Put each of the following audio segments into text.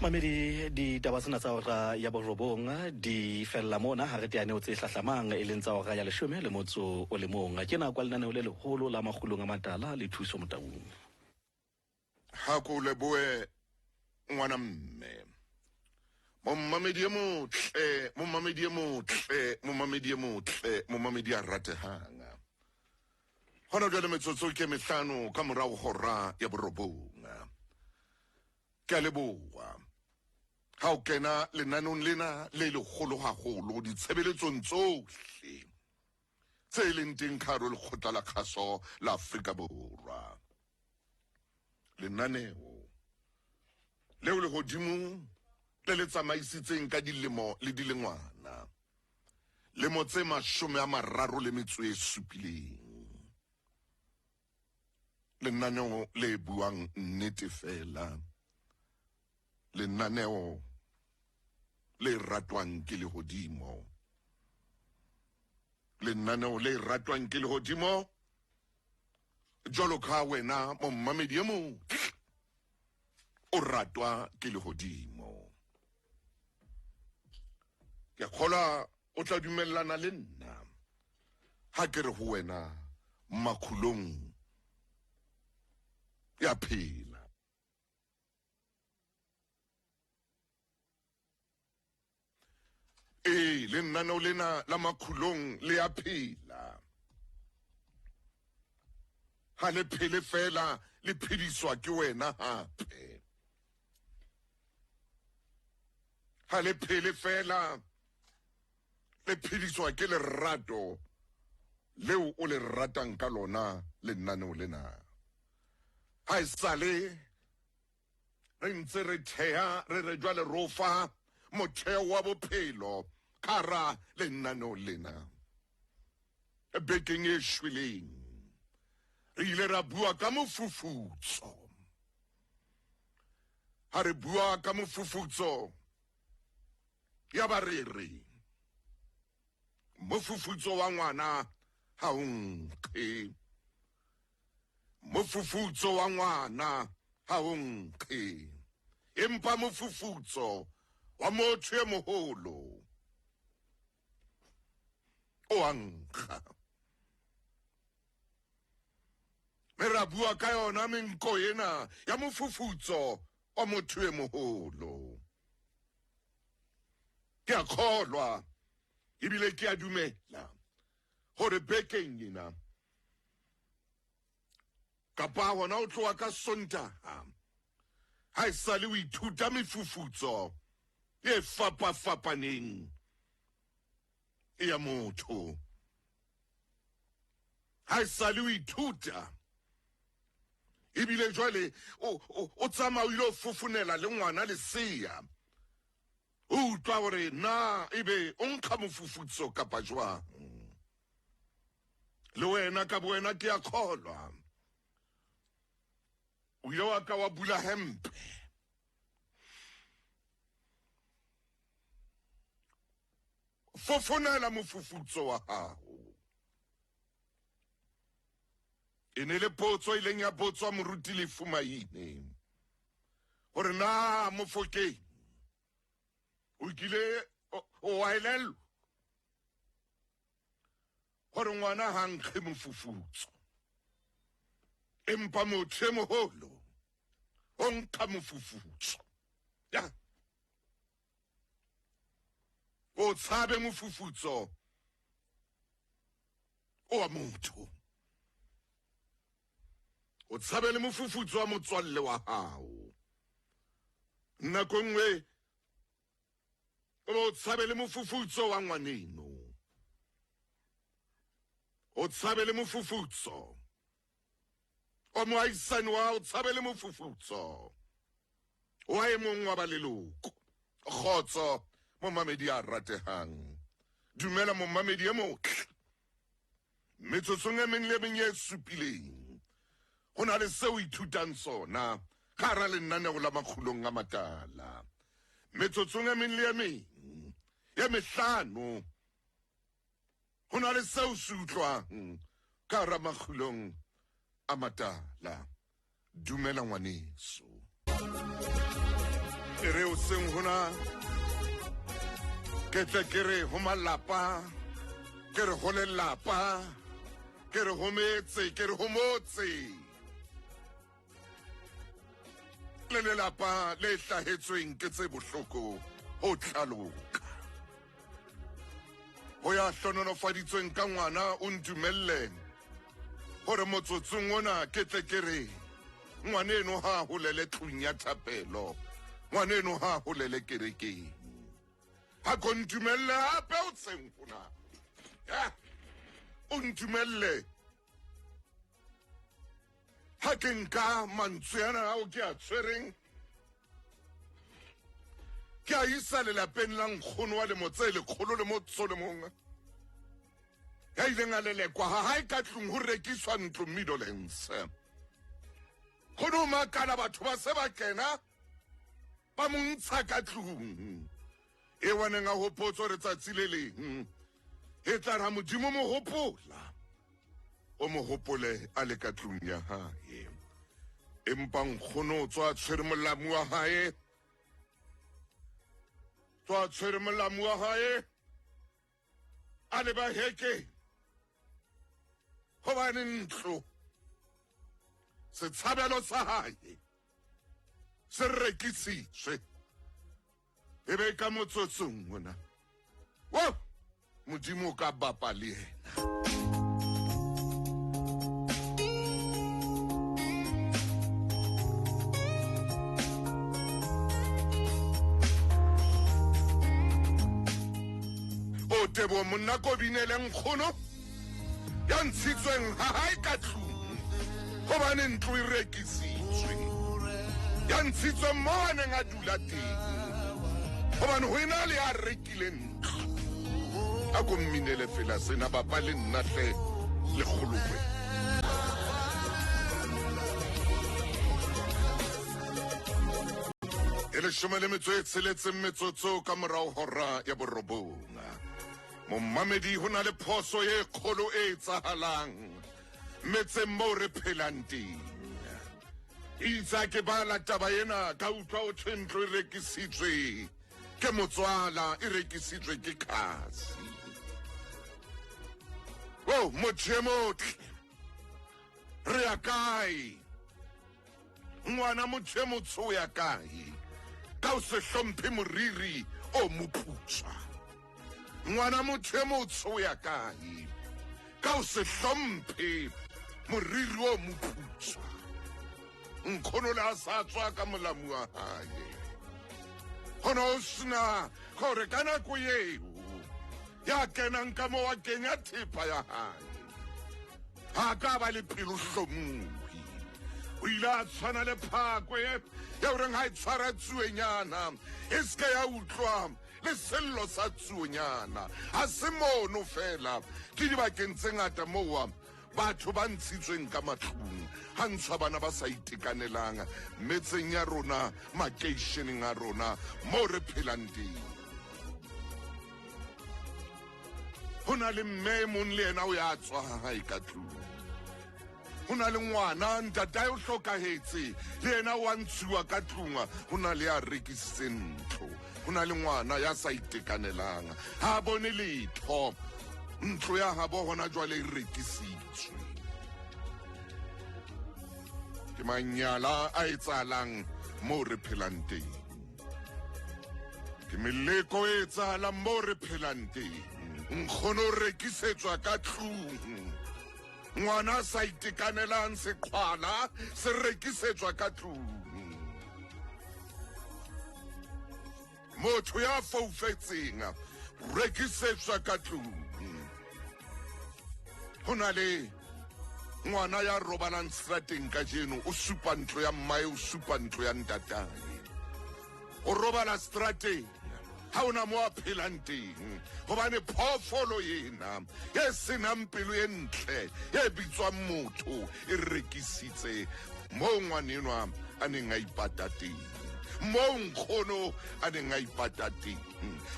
Mamedi, ditaba tsena tsa hora ya borobong di fella mona ha re teaneo tse hlahlamang e leng tsa hora ya leshome le motso o le mong. Ke nako ya lenaneo le leholo la Makgulong a Matala le Thuso Motaung. Ha ko leboe ngwana mme. Momamedi e motle, momamedi e motle, momamedi e motle, momamedi a ratehang. Hona jwale metsotso ke mehlano ka morao hora ya borobong. Ke a leboha ha o kena lenaneong lena le leholo haholo ditshebeletsong tsohle tse leng teng ka hare ho lekgotla la kgaso la Afrika Borwa. Lenaneo leo lehodimo le le tsamaisitseng ka dilemo le dilengwana, lemo tse 37. Lenaneo le buang nnete fela, lenaneo le ratwang ke lehodimo, lenaneo le ratwang ke lehodimo jwalo ka wena mommamedi e motle o ratwa ke lehodimo. Ke kgolwa o tla dumellana le nna ha ke re ho wena Makgulong ya phela. Ee, lenaneo lena la Makgulong le a phela. Ha le phele fela, le phediswa ke wena hape. Ha le phele fela, le phediswa ke lerato leo o le ratang ka lona lenaneo lena. Ha e sale re ntse re thea re re jwale ro fa motheo wa bophelo ka hara lenaneo lena. Bekeng e shweleng re ile ra bua ka mofufutso. Ha re bua ka mofufutso ya ba re re mofufutso wa ngwana ha o nkge, mofufutso wa ngwana ha o nkge, empa mofufutso wa motho e moholo o a nkga. Mme ra bua ka yona menko ena ya mofufutso wa motho e moholo. Ke a kgolwa ebile ke a dumela gore bekeng ena kapa hona o tloha ka Sontaha ha e sale o ithuta mefufutso e fapafapaneng ya motho. Ha e sale o ithuta ebile jwale o tsamaya o ile o fofonela le ngwana lesea, o utlwa gore na ebe o nkga mofufutso kapa jwang. Le wena ka bowena ke a kgolwa o ile wa ka wa bula hempe fofonela mofufutso wa gago. E ne le potso e ileng ya botswa moruti Lefu Maine gore na Mofokeng o kile o elellwa gore ngwana ha nkge mofufutso, empa motho e moholo o nkga mofufutso. Ya o tshabe mofufutso oa motho, o tshabe le mofufutso wa motswalle wa hao. Nako nngwe o tshabe le mofufutso wa ngwaneno, o tshabe le mofufutso wa moahisani wa, o tshabe le mofufutso wa e mong wa ba leloko. Kgotso momamedi a ratehang, dumela momamedi e motle. Metsotsong e meng le e meng e supileng ho na le seo ithutang sona ka hara lenaneo la Makgulong a Matala. Metsotsong e meng le e meng e mehlano ho na le seo se utlwang ka hara Makgulong a Matala. Dumela ngwaneso. E re o hoseng hona ke tle ke re ho malapa, ke re ho lelapa, ke re ho metse, ke re ho motse le lelapa le hlahetsweng ke tse bohloko ho tlaloka. Ho ya hlohonolofaditsweng ka ngwana, o ntumelle hore motsotsong ona ke tle ke re ngwaneno ha holele tlung ya thapelo, ngwaneno ha holele kerekeng. Ha ko ntumelle hape o tseng hona, o ntumelle ha ke nka mantswe ana ao ke a tshwereng ke a isa lelapeng la nkgono wa lemo tse lekgolo le motso le mong ya ileng a lelekwa ha hae ka tlung ho rekiswa ntlo Meadowlands. Go no makala batho ba se ba kena ba mo ntsha ka tlung e waneng a hopotse gore tsatsi le leng e tla ra Modimo mo hopola, o mo hopole a le ka tlung ya hae. Empa nkgono o tswa tshwere molamu wa hae, tswa tshwere molamu wa hae a leba heke, hobane ntlo setshabelo sa hae se rekisitswe. E be ka motsotsong ona wo Modimo o ka bapa le yena. O tebo monna ko binele nkgono ya ntshitsweng ha hae ka tlung hobane ntlo e rekisitswe, ya ntshitsweng mo a neng a dula teng hobane ho ena le ya rekileng ntlo. A ko mminele fela sena bapa le nna hle lekgolokwe. E leshome le metso e tsheletseng metsotso ka morao hora ya borobong. Momamedi, ho na le phoso e kgolo e etsahalang metseng moo re phelang teng. Itse ke bala taba ena ka utlwa ho thwe ntlo e rekisitswe ke motswala, e rekisitswe ke khasi. O motho e motle, re ya kae? Ngwana motho e motsho o ya kae ka o se hlomphe moriri o moputswa? Ngwana motho e motsho o ya kae ka o se hlomphe moriri o moputswa? Nkgono le a sa tswa ka molamu wa hae, gona o sena gore ka nako eo ya kenang ka mo wa kenya thepa ya hae ha ka ba le pelohlomohi. O ile a tshwana le phakwe ya goreng ha e tshwara tsuenyana e se ya utlwa le sello sa tsuonyana. Ha se mono fela, ke dibakeng tse ngata mowa batho ba ntshitsweng ka matlung, ha ntshwa bana ba sa itekanelang metseng ya rona, makeisheneng a rona mo re phelang teng. Ho na le mme e mong le yena o ya tswa ha hae ka tlung. Ho na le ngwana ntatae o hlokahetse, le yena o a ntshuwa ka tlung. Ho na le ya rekisitseng ntlo. Ho na le ngwana ya sa itekanelang, ha a bone letho, ntlo ya habo hona jwale e rekisitswe. Ke manyala a etsahalang moo re phelang teng, ke meleko e etsahalang moo re phelang teng. Nkgono o rekisetswa ka tlung, ngwana a sa itekanelang seqhwala se rekisetswa ka tlung, motho ya foufetseng rekisetswa ka tlung. Ho na le ngwana ya robalang strateng kajeno, o supa ntlo ya mmae, o supa ntlo ya ntatae, o robala strateng, ha ona mo a phelang teng, hobane phoofolo ena e senang pelo e ntle e bitswang motho e rekisitse moo ngwanenwa a neng a ipata teng, moo nkgono a neng a ipata teng,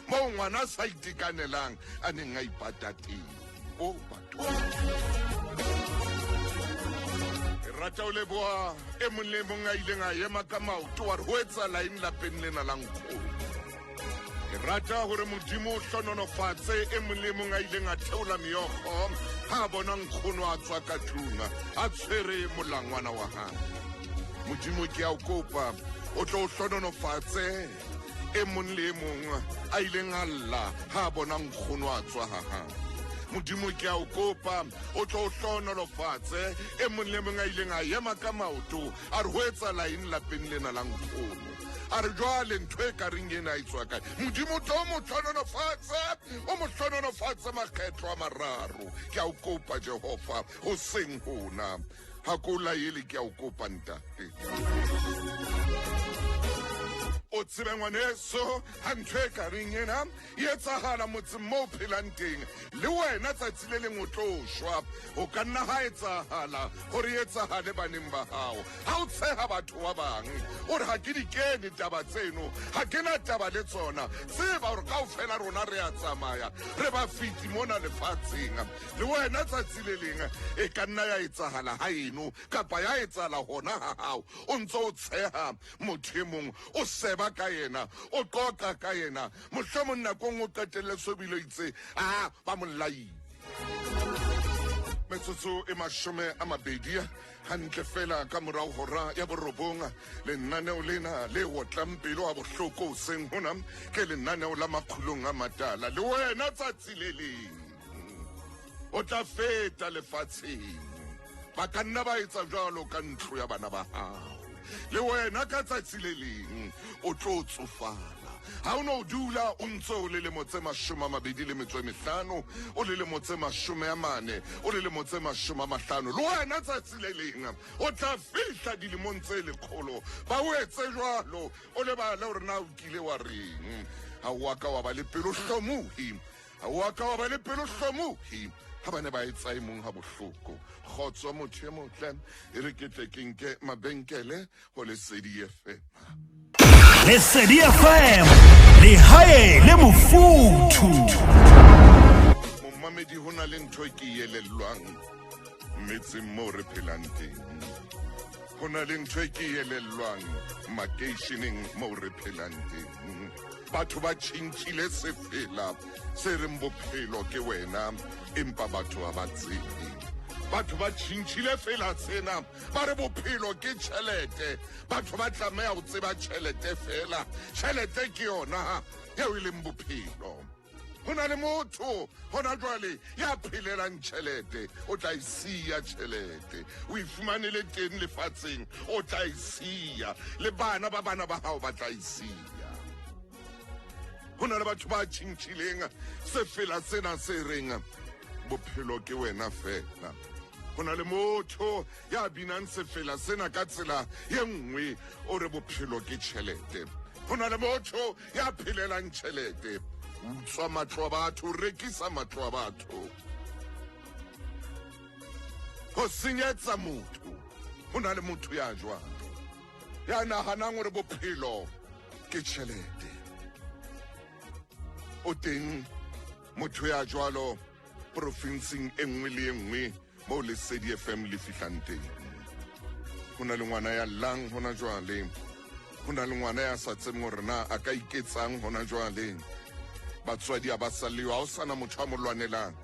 moo ngwana a sa itekanelang a neng a ipata teng. O batho, ke Ke rata ho leboha e mong le e mong a ileng a ema ka maoto wa re ho etsahala eng lapeng lena la nkgono. Ke rata hore Modimo o hlononofatse e mong le e mong a ileng a theola meokgo ha a bona nkgono a tswa ka tlung a tshwere molangwana wa hae. Modimo ke a o kopa o tlo o hlononofatse e mong le e mong a ileng a lla ha a bona nkgono a tswa ha hae. Modimo ke a o kopa o tlo o hlohonolofatse e mong le mong a ileng a ema ka maoto a re ho etsahala eng lapeng lena la nkgono. A re jwale ntho e ka reng ena e tswa kae? Modimo o tlo mo hlohonolofatse, o mo hlohonolofatse makgetlo a mararo. Ke a o kopa Jehova, hoseng hona. Ha ko laele ke a o kopa ntate. O tsebe ngwaneso ha ntho e ka reng ena e etsahala motseng mo o phelang teng, le wena tsatsi le leng o tlo shwa. Ho ka nna ha etsahala hore e etsahale baneng ba hao. Ha o tsheha batho ba bang, o re ha ke di kene taba tseno, ha ke na taba le tsona, tseba hore kaofela rona re a tsamaya, re bafeti mona lefatsheng. Le wena tsatsi le leng e ka nna ya etsahala ha eno kapa ya etsahala hona ha hao. O ntse o tsheha motho e mong, o seba ka yena, o qoqa ka yena, mohlomong nakong o qetelle so bile o itse a ba molaile. Metsotso e 20 hantle fela ka morao hora ya borobong. Lenaneo lena le otlang pelo a bohloko hoseng hona ke lenaneo la Makgulong a Matala. Le wena tsatsi le leng o tla feta lefatsheng, ba ka nna ba etsa jwalo ka ntlo ya bana ba hao. Le wena ka tsatsi le leng o tlo tsofala. Ha o no dula o ntse o le lemo tse 25, o le lemo tse 40, o le lemo tse 50, le wena tsatsi le leng o tla fihla dilemong tse 100. Ba o etse jwalo, o lebale hore na o kile wa reng. Ha o a ka wa ba le pelo hlomohi, ha o a ka wa ba le pelo hlomohi ha ba ne ba etsa e mong ha bohloko. Kgotso motho e motle, e re ke tle ke nke mabenkele ho Lesedi FM. Lesedi FM, lehae le mofuthu. Momamedi, ho na le ntho e ke e elellwang metseng moo re phelang teng. Ho na le ntho e ke e elellwang makeisheneng moo re phelang teng. Batho ba tjhentjhile sefela se reng bophelo ke wena, empa batho ha ba tsebe. Batho ba tjhentjhile fela sena, ba re bophelo ke tjhelete. Batho ba tlameha ho tseba tjhelete fela. Tjhelete ke yona eo e leng bophelo. Ho na le motho hona jwale ya phelelang tjhelete, o tla e siya tjhelete. O e fumane le teng lefatsheng, o tla e siya. Le bana ba bana ba hao ba tla e siya. Ho na le batho ba tjhentjhileng sefela sena se reng bophelo ke wena fela. Ho na le motho ya binang sefela sena ka tsela ye nngwe, o re bophelo ke tjhelete. Ho na le motho ya phelelang tjhelete, o utswa matlo a batho, o rekisa matlo a batho, ho senyetsa motho. Ho na le motho ya jwalo ya nahanang hore bophelo ke tjhelete. O teng motho ya jwalo profinseng e nngwe le e nngwe moo Lesedi FM le fihlang teng. Ho na le ngwana ya llang hona jwale, ho na le ngwana ya sa tsebeng hore na a ka iketsang hona jwale. Batswadi ha ba sa leyo, ha ho sana motho a mo lwanelang.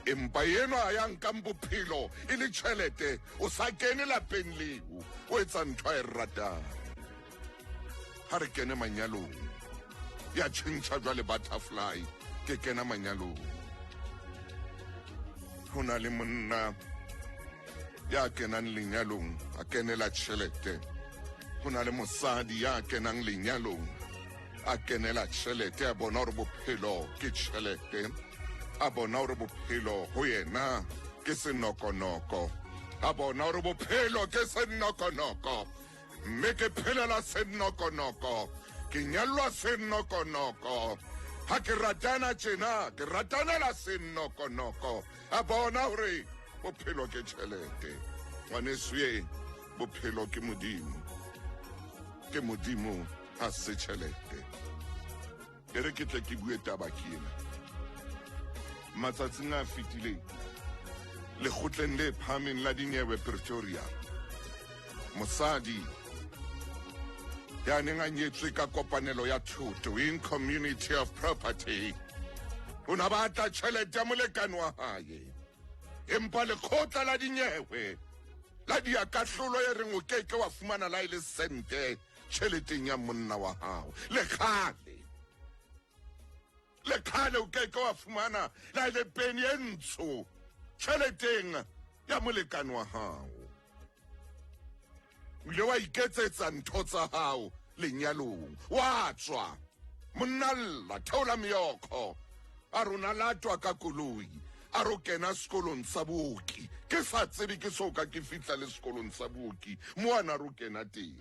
Empa enwa ya nkang bophelo e le tjhelete, o sa kene lapeng leo, o etsa ntho a e ratang. Ha re kene manyalong, ya tjhentjha jwale butterfly, ke kena manyalong. Ho na le monna ya kenang lenyalong a kenela tjhelete. Ho na le mosadi ya kenang lenyalong a kenela tjhelete, a bona hore bophelo ke tjhelete, a bona hore bophelo ho yena ke senokonoko, a bona hore bophelo ke senokonoko, mme ke phelela senokonoko, ke nyallwa senokonoko, ha ke ratana tjena ke ratanela senokonoko. A bona hore bophelo ke tjhelete. Ngwaneso ye, bophelo ke Modimo, ke Modimo ha se tjhelete. E re ke tle ke bue taba ke ena. Matsatsing a fetileng, lekgotleng le phahameng la dinyewe Pretoria, Mosadi ya neng a nyetswe ka kopanelo ya thoto, in community of property, o na batla tjhelete ya molekane wa hae, empa lekgotla la dinyewe la dia kahlolo e reng o keke wa fumana la e le sente tjheleteng ya monna wa hao. Le kgale, le kgale o keke wa fumana la e le peni e ntsho tjheleteng ya molekane wa hao. O ile wa iketsetsa ntho tsa hao lenyalong, wa tswa, monna lla, theola meokgo, a rona latwa ka koloi, a ro kena sekolong sa booki. Ke sa tsebe ke so ka ke fihla le sekolong sa booki mo ana ro kena teng.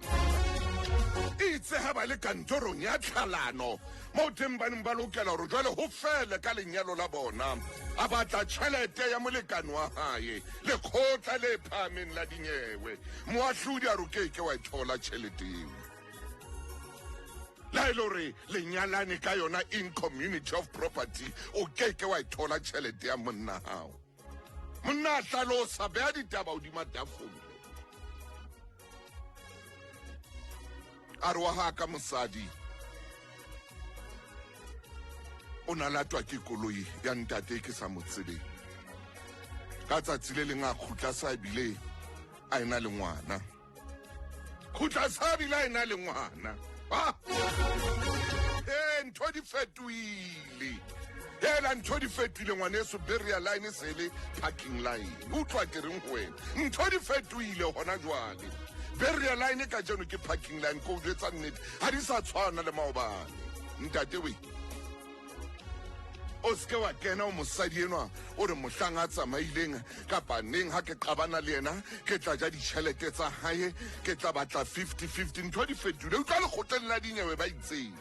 Itse ha ba le kantorong ya tlhalano mo teng ba neng ba lokela hore jwale ho fele ka lenyalo la bona, a batla tjhelete ya molekane wa hae. Lekgotla le phahameng la dinyewe, moahlodi a re o keke wa e thola tjhelete eo, la e le hore lenyalane ka yona in community of property. O keke wa e thola tjhelete ya monna hao. Monna a hlalosa, beha ditaba hodima tafole, a re wa ha ka mosadi o na latwa ke koloi ya ntate ke sa mo tsebeng. Ka tsatsi le leng a kgutla sa ebile a ena le ngwana, kgutla sa bile a ena le ngwana. Ah! Ee, ntho di fetohile hela, ntho di fetohile ngwaneso. Barrier line se le parking line. Utlwa ke reng ho wena, ntho di fetohile hona jwale. Barrier line kajeno ke parking line. Ko o jwetsa nnete, ha di sa tshwana le maobane, ntate we. O seke wa kena o mosadi enwa o re mohlang a tsamaileng kapa neng ha ke qabana le yena, ke tla ja ditjhelete tsa hae, ke tla batla 50-50. Ntho di fetohile. Utlwa lekgotleng la dinyewe ba itseng,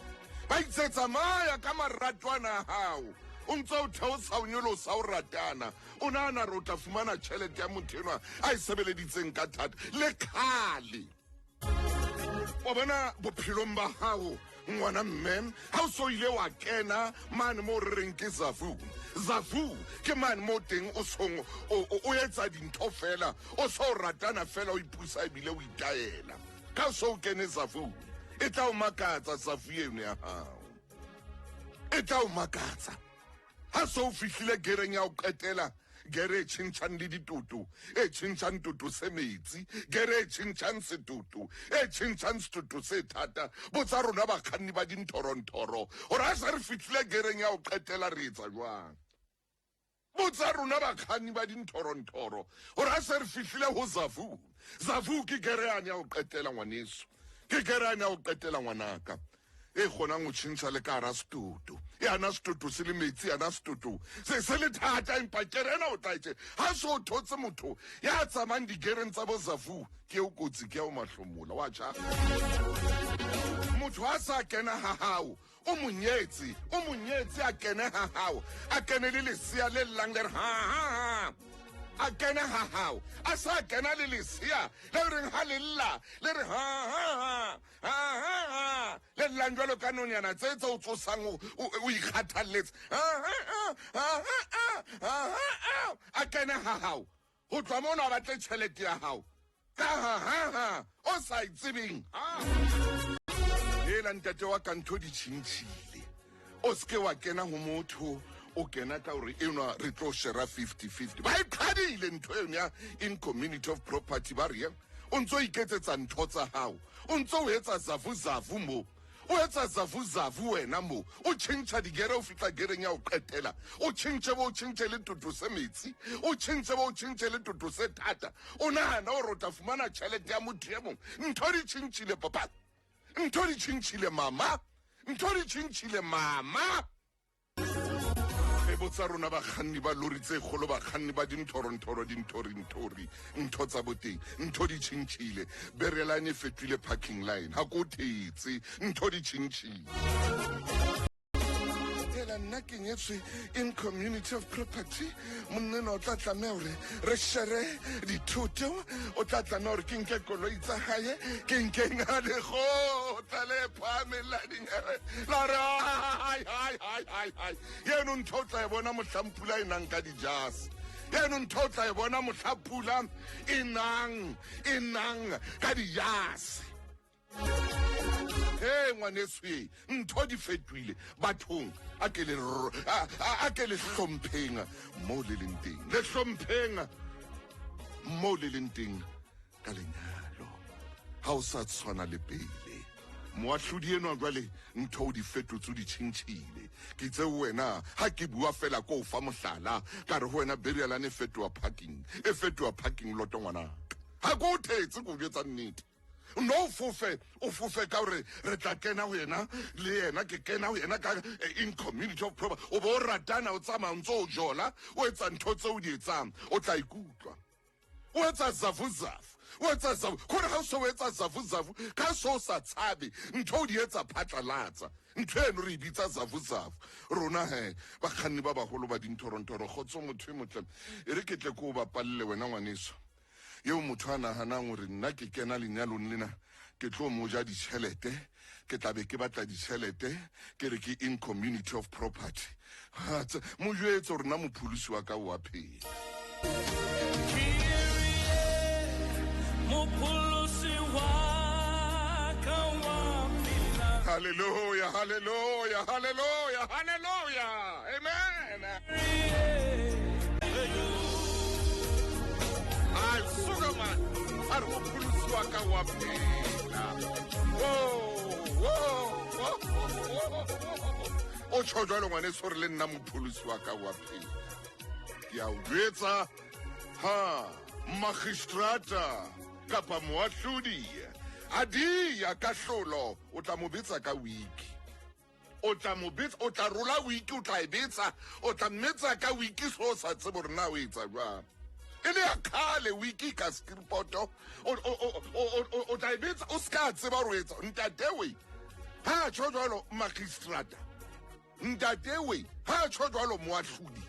ba itse tsamaya ka maratwana a hao, o ntse o theosa, o nyolosa, o ratana, o nahana re o tla fumana tjhelete ya motho enwa a e sebeleditseng ka thata. Le kgale wa bona bophelong ba hao, ngwana mme, ha o so ile wa kena mane mo re reng ke zavu zavu, ke mane mo teng o song o etsa dintho fela, o so ratana fela, o ipusa ebile o itaela. Ka so o kene zavu, e tla o makatsa zavu eno ya hao, e tla o makatsa ha so o fihlile gereng ya ho qetela, gere e tjhentjhang le ditoto, e tjhentjhang toto se metsi, gere e tjhentjhang setoto, e tjhentjhang setoto se thata. Botsa rona bakganni ba dinthorontoro hore ha se re fihlile gereng ya ho qetela re etsa jwang. Botsa rona bakganni ba dinthorontoro hore ha se re fihlile ho zavu zavu, ke gere yane ya ho qetela ngwaneso, ke gere yane ya ho qetela ngwanaka, e kgonang ho tjhentjha le ka hara setoto. Yana setoto se le metsi, yana setoto se se le thata, empa kere ena o tla etse ha se o thotse motho ya tsamayng digereng tsa bo zavu, ke eo kotsi, ke eo mahlomola wa tjha. Motho a sa kena ha hao, o monyetse, o monyetse, a kene ha hao, a kene le lesea le llang le re ha ha ha, a kene ha hao, a sa kena le lesea le reng ha le lla le re ha ha ha ha ha ha, le llang jwalo ka nonyana tse tse o tsosang o ikgathalletse, ha ha ha ha ha ha ha ha, a kene ha hao, ho tloha mona a batle tjhelete ya hao ka ha ha ha o sa e tsebeng. Ela ntate wa ka, ntho di tjhentjhile. O seke wa kena ho motho o kena ka hore enwa re tlo shera 50-50. Ba e qhadile ntho eno ya in community of property. Ba re o ntso iketsetsa ntho tsa hao, o ntso o etsa zavu-zavu mo, o etsa zavu-zavu wena mo, o tjhentjha digere, o fihla gereng ya ho qetela, o tjhentjhe bo o tjhentjhe le toto se metsi, o tjhentjhe bo o tjhentjhe le toto se thata, o nahana hore o tla fumana tjhelete ya motho e mong. Ntho di tjhentjhile papa, ntho di tjhentjhile mama, ntho di tjhentjhile mama. E botsa rona bakganni ba lori tse kgolo, bakganni ba dinthorontoro, dinthorinthori, ntho tsa boteng. Ntho di tjhentjhile. Barrier line e fetohile parking line. Ha ko thetse, ntho di tjhentjhile. Ela nna ke nyetswe in community of property, monna ena o tla tlameha hore re shere dithoto, o tla tlameha hore ke nke koloi tsa hae, ke nkeng a lekgotla le phahameng la dinyewe la re ai ai ai ai ai, eno ntho o tla e bona mohlang pula e nang ka dijase. Eno ntho o tla e bona mohla pula e nang, e nang ka dijase. He ngwaneso ye, ntho di fetohile bathong. A ke le a ke le hlompheng mo le leng teng. Le hlompheng mo le leng teng ka lenyalo. Ha o sa tshwana le pele. Moahlodi enwa jwale ntho o di fetotse o di tjhentjhile. Ke itse ho wena ha ke bua fela ko o fa mohlala ka re ho wena burialane e fetoha parking, e fetoha parking lot ngwanaka. Ha ke o thetse ke o jwetsa nnete. No o fofe, o fofe ka hore re tla kena ho yena le yena ke kena ho yena ka eh, in community of property. O bo o ratana o tsamaya o ntso o jola o etsa ntho tseo o di etsang o tla ikutlwa. O etsa zavuzavu, o etsa zavu, kore ha o se o etsa zavuzavu ka so o sa tshabe ntho o di etsa phatlalatsa. Ntho eno re e bitsa zavuzavu. Rona he bakganni ba baholo ba dinthorontoro kgotso motho e motle e re ke tle ko o bapalle wena ngwaneso. Eo motho a nahanang hore nna ke kena lenyalong lena ke tlo mo ja ditjhelete, ke tla be ke batla ditjhelete, ke re ke in community of property. Mo jwetse hore nna mopholosi wa ka o a phela. Hallelujah, hallelujah, hallelujah, hallelujah. Amen. Ai, suka man. A re mopholosi wa ka wa phela. Oh, oh, oh, oh, oh. O tjho jwalo ngwaneso hore le nna mopholosi wa ka wa phela. Ke a o jwetsa ha magistrata kapa moahlodi a dia kahlolo o tla mo betsa ka wiki. O tla mo betsa, o tla rola wiki, o tla e betsa, o tla mmetsa ka wiki so o sa tsebe hore na o etsa jwang. E le ya kgale wiki ka skripoto, o tla e betsa, o ska tseba hore o etsa. Ntate we, ha tjho jwalo magistrata. Ntate we, ha tjho jwalo moahlodi.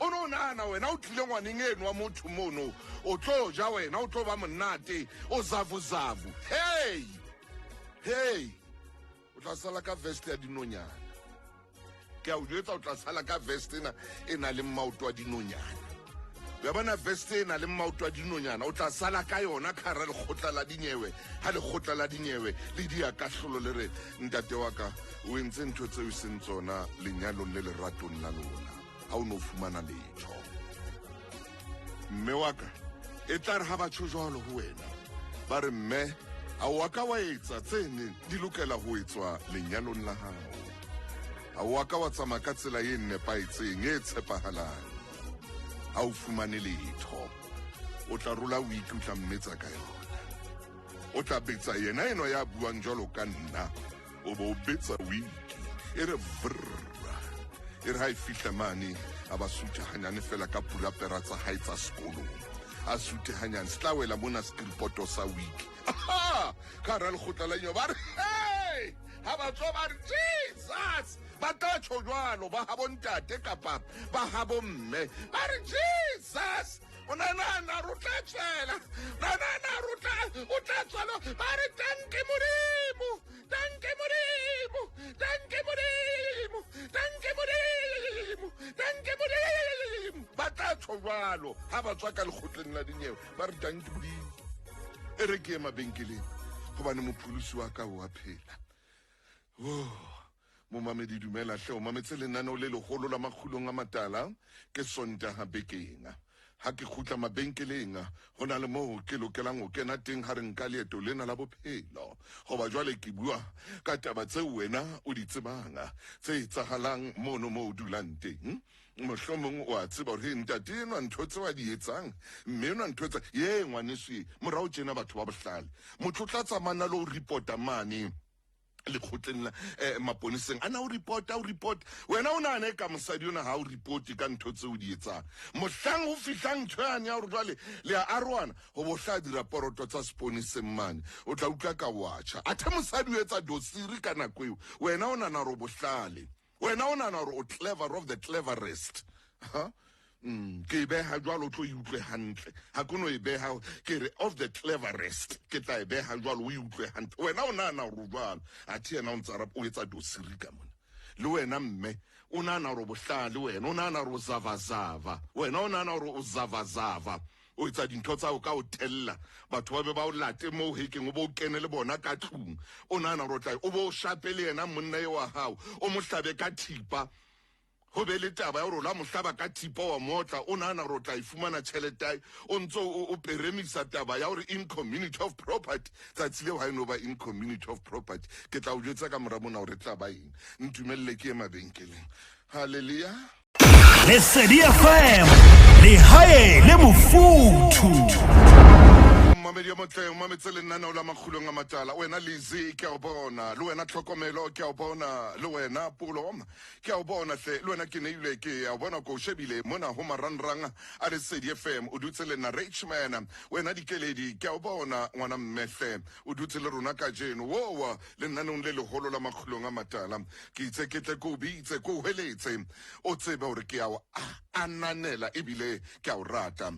O no nahana wena o tlile ngwaneng eno wa motho mono, o tlo ja wena, o tlo ba monate, o zavuzavu. Hey! Hey! O tla sala ka vest ya dinonyana. Ke a o jwetsa o tla sala ka vest ena e na le maoto a dinonyana. Ya bona vest e na le maoto a dinonyana, o tla sala ka yona ka hara lekgotla la dinyewe. Ha lekgotla la dinyewe le dia kahlolo le re ntate wa ka o entse ntho tseo e seng tsona lenyalong le leratong la lona. Ha o no fumana letho. Mme wa ka e tla re ha ba tjho jwalo ho wena ba re mme a wa ka wa etsa tse neng di lokela ho etswa lenyalong la hao. A wa ka wa tsamaya ka tsela e nepahetseng e tshepahalang. Ha o fumane letho. O tla rola wiki o tla mmetsa ka yona. O tla betsa yena enwa ya buang jwalo ka nna. O bo o betsa wiki e re vrra. E re ha e fihla mane a ba suthe hanyane fela ka purapera tsa hae tsa sekolong. A suthe hanyane se tla wela mona skripoto sa wiki. Aha! Ka hara lekgotla la nyewe ba re hey! Ha ba tswa ba re Jesus! Ba tla tjho jwalo ba habo ntate kapa ba habo mme. Ba re Jesus! O na nahana hore o tla tswela. Na nahana hore o tla o tla tswela. Ba re tanke Modimo. Tanke Modimo. Tanke Modimo. Tanke Modimo. Tanke Modimo. Ba tla tjho jwalo ha ba tswa ka lekgotleng la dinyewe. Ba re tanke Modimo. E re ke ye mabenkeleng hobane mopholosi wa ka o a phela. Oh. Momamedi dumela hle o mametse lenaneo le leholo la makgulong a matala ke Sontaha bekeng. Ha ke kgutla mabenkeleng ho na le moo ke lokelang ho kena teng ha re nka leeto lena la bophelo. Hoba jwale ke bua ka taba tseo wena o di tsebang tse etsahalang mono moo o dulang teng. Mohlomong o a tseba hore he ntate enwa ntho tseo a di etsang mme enwa ntho tsa ye ngwaneso ye morao tjena batho ba bohlale. Motho o tla tsamaya le ho reporta mane lekgotleng la eh, maponeseng a na o reporta o report wena o nahana e ka mosadi ona ha o reporte ka ntho tseo o di etsang mohlang ho fihlang ntho yane ya gore jwale le a aroana go bo hla diraporoto tsa seponeseng mane o tla utlwa ka watšha athe mosadi o etsa dosiri ka nako eo wena o nahana gore o bohlale Wena o nahana hore o clever of the cleverest. Ha? Mm, ke e beha jwalo o tlo e utlwe hantle. Ha ke no e beha ke re of the cleverest. Ke tla e beha jwalo o e utlwe hantle. Wena o nahana hore o jwalo. Athe yena o ntsa o etsa dosiri ka mona. Le wena mme o nahana hore o bohlale, wena o nahana hore o zavazava, wena o nahana hore o zavazava, o etsa dintho tsa hao ka ho tella, batho ba be ba o late moo hekeng, o bo o kene le bona ka tlung, o nahana hore o tla o bo o shape le yena monna eo wa hao, o mo hlabe ka thipa, ho be le taba ya hore o la mo hlaba ka thipa wa motla, o nahana hore o tla e fumana tjhelete ya hae, o ntso o peremisa taba ya hore in community of property. Tsatsi leo ha e no ba in community of property. Ke tla o jwetsa ka mora mona hore e tla ba eng. Ntumelle ke ye mabenkeleng. Hallelujah. Lesedi FM, lehae le mofuthu. Mmamedi yo motle, o mametse lenaneo la Makgulong a Matala. Wena Lizzy, ke a o bona. Le wena Tlhokomelo, ke a o bona. Le wena Polo, ke a o bona hle. Le wena Keneilwe, ke a o bona, ko o shebile mona ho marangrang a Lesedi FM. O dutse le nna Richman. Wena Dikeledi, ke a o bona ngwana mme hle. O dutse le rona kajeno wowa lenaneong le leholo la Makgulong a Matala. Ke itse ke tle ke o bitse, ke o hweletse, o tsebe hore ke a o ananela ebile ke a o rata.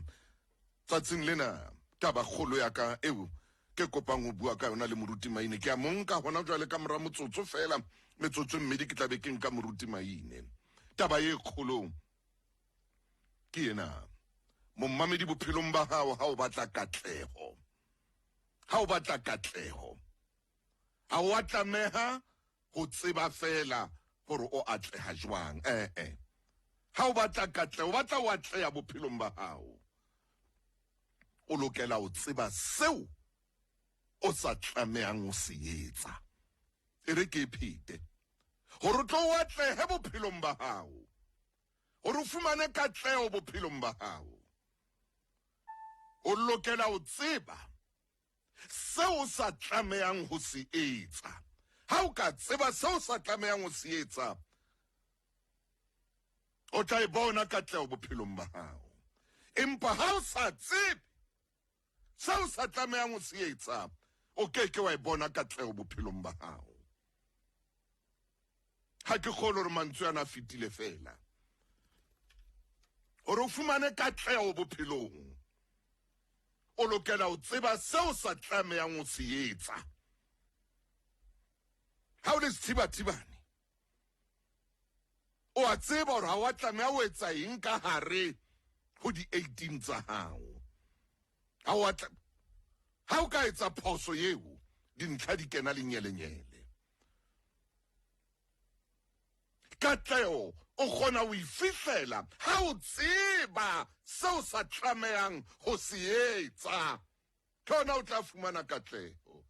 Tsatsing lena, taba kgolo ya ka eo ke kopang ho bua ka yona le Moruti Maine, ke a mo nka hona jwale ka mora motsotso feela, metsotso e mmedi ke tla be ke nka Moruti Maine. Taba e kgolo ke ena, mommamedi bophelong ba hao ha o batla katleho, ha o batla katleho, ha o a tlameha ho tseba feela hore o atleha jwang. Eh-eh. Ha o batla katleho, o batla ho atleha bophelong ba hao, o lokela ho tseba seo o sa tlamehang ho se etsa. E re ke e phete. Hore o tlo o atlehe bophelong ba hao, hore o fumane katleho bophelong ba hao, o lokela ho tseba seo o sa tlamehang ho se etsa. Ha o ka tseba seo o sa tlamehang ho se etsa, o tla e bona katleho bophelong ba hao. Empa ha o sa tsebe seo o sa tlamehang ho se etsa, o ke ke wa e bona katleho bophelong ba hao. Ha ke kgolwe hore mantswe ana a fetile feela. Hore o fumane katleho bophelong, o lokela ho tseba seo o sa tlamehang ho se etsa. Ha o le sethibathibane, o a tseba hore ha wa tlameha ho etsa eng ka hare ho di-18 tsa hao. Ha o ha o ka etsa phoso eo, dintlha di kena lenyelenyele. Katleho o kgona ho e fihlela ha o tseba seo sa tlamehang ho se etsa. Ke hona o tla fumana katleho.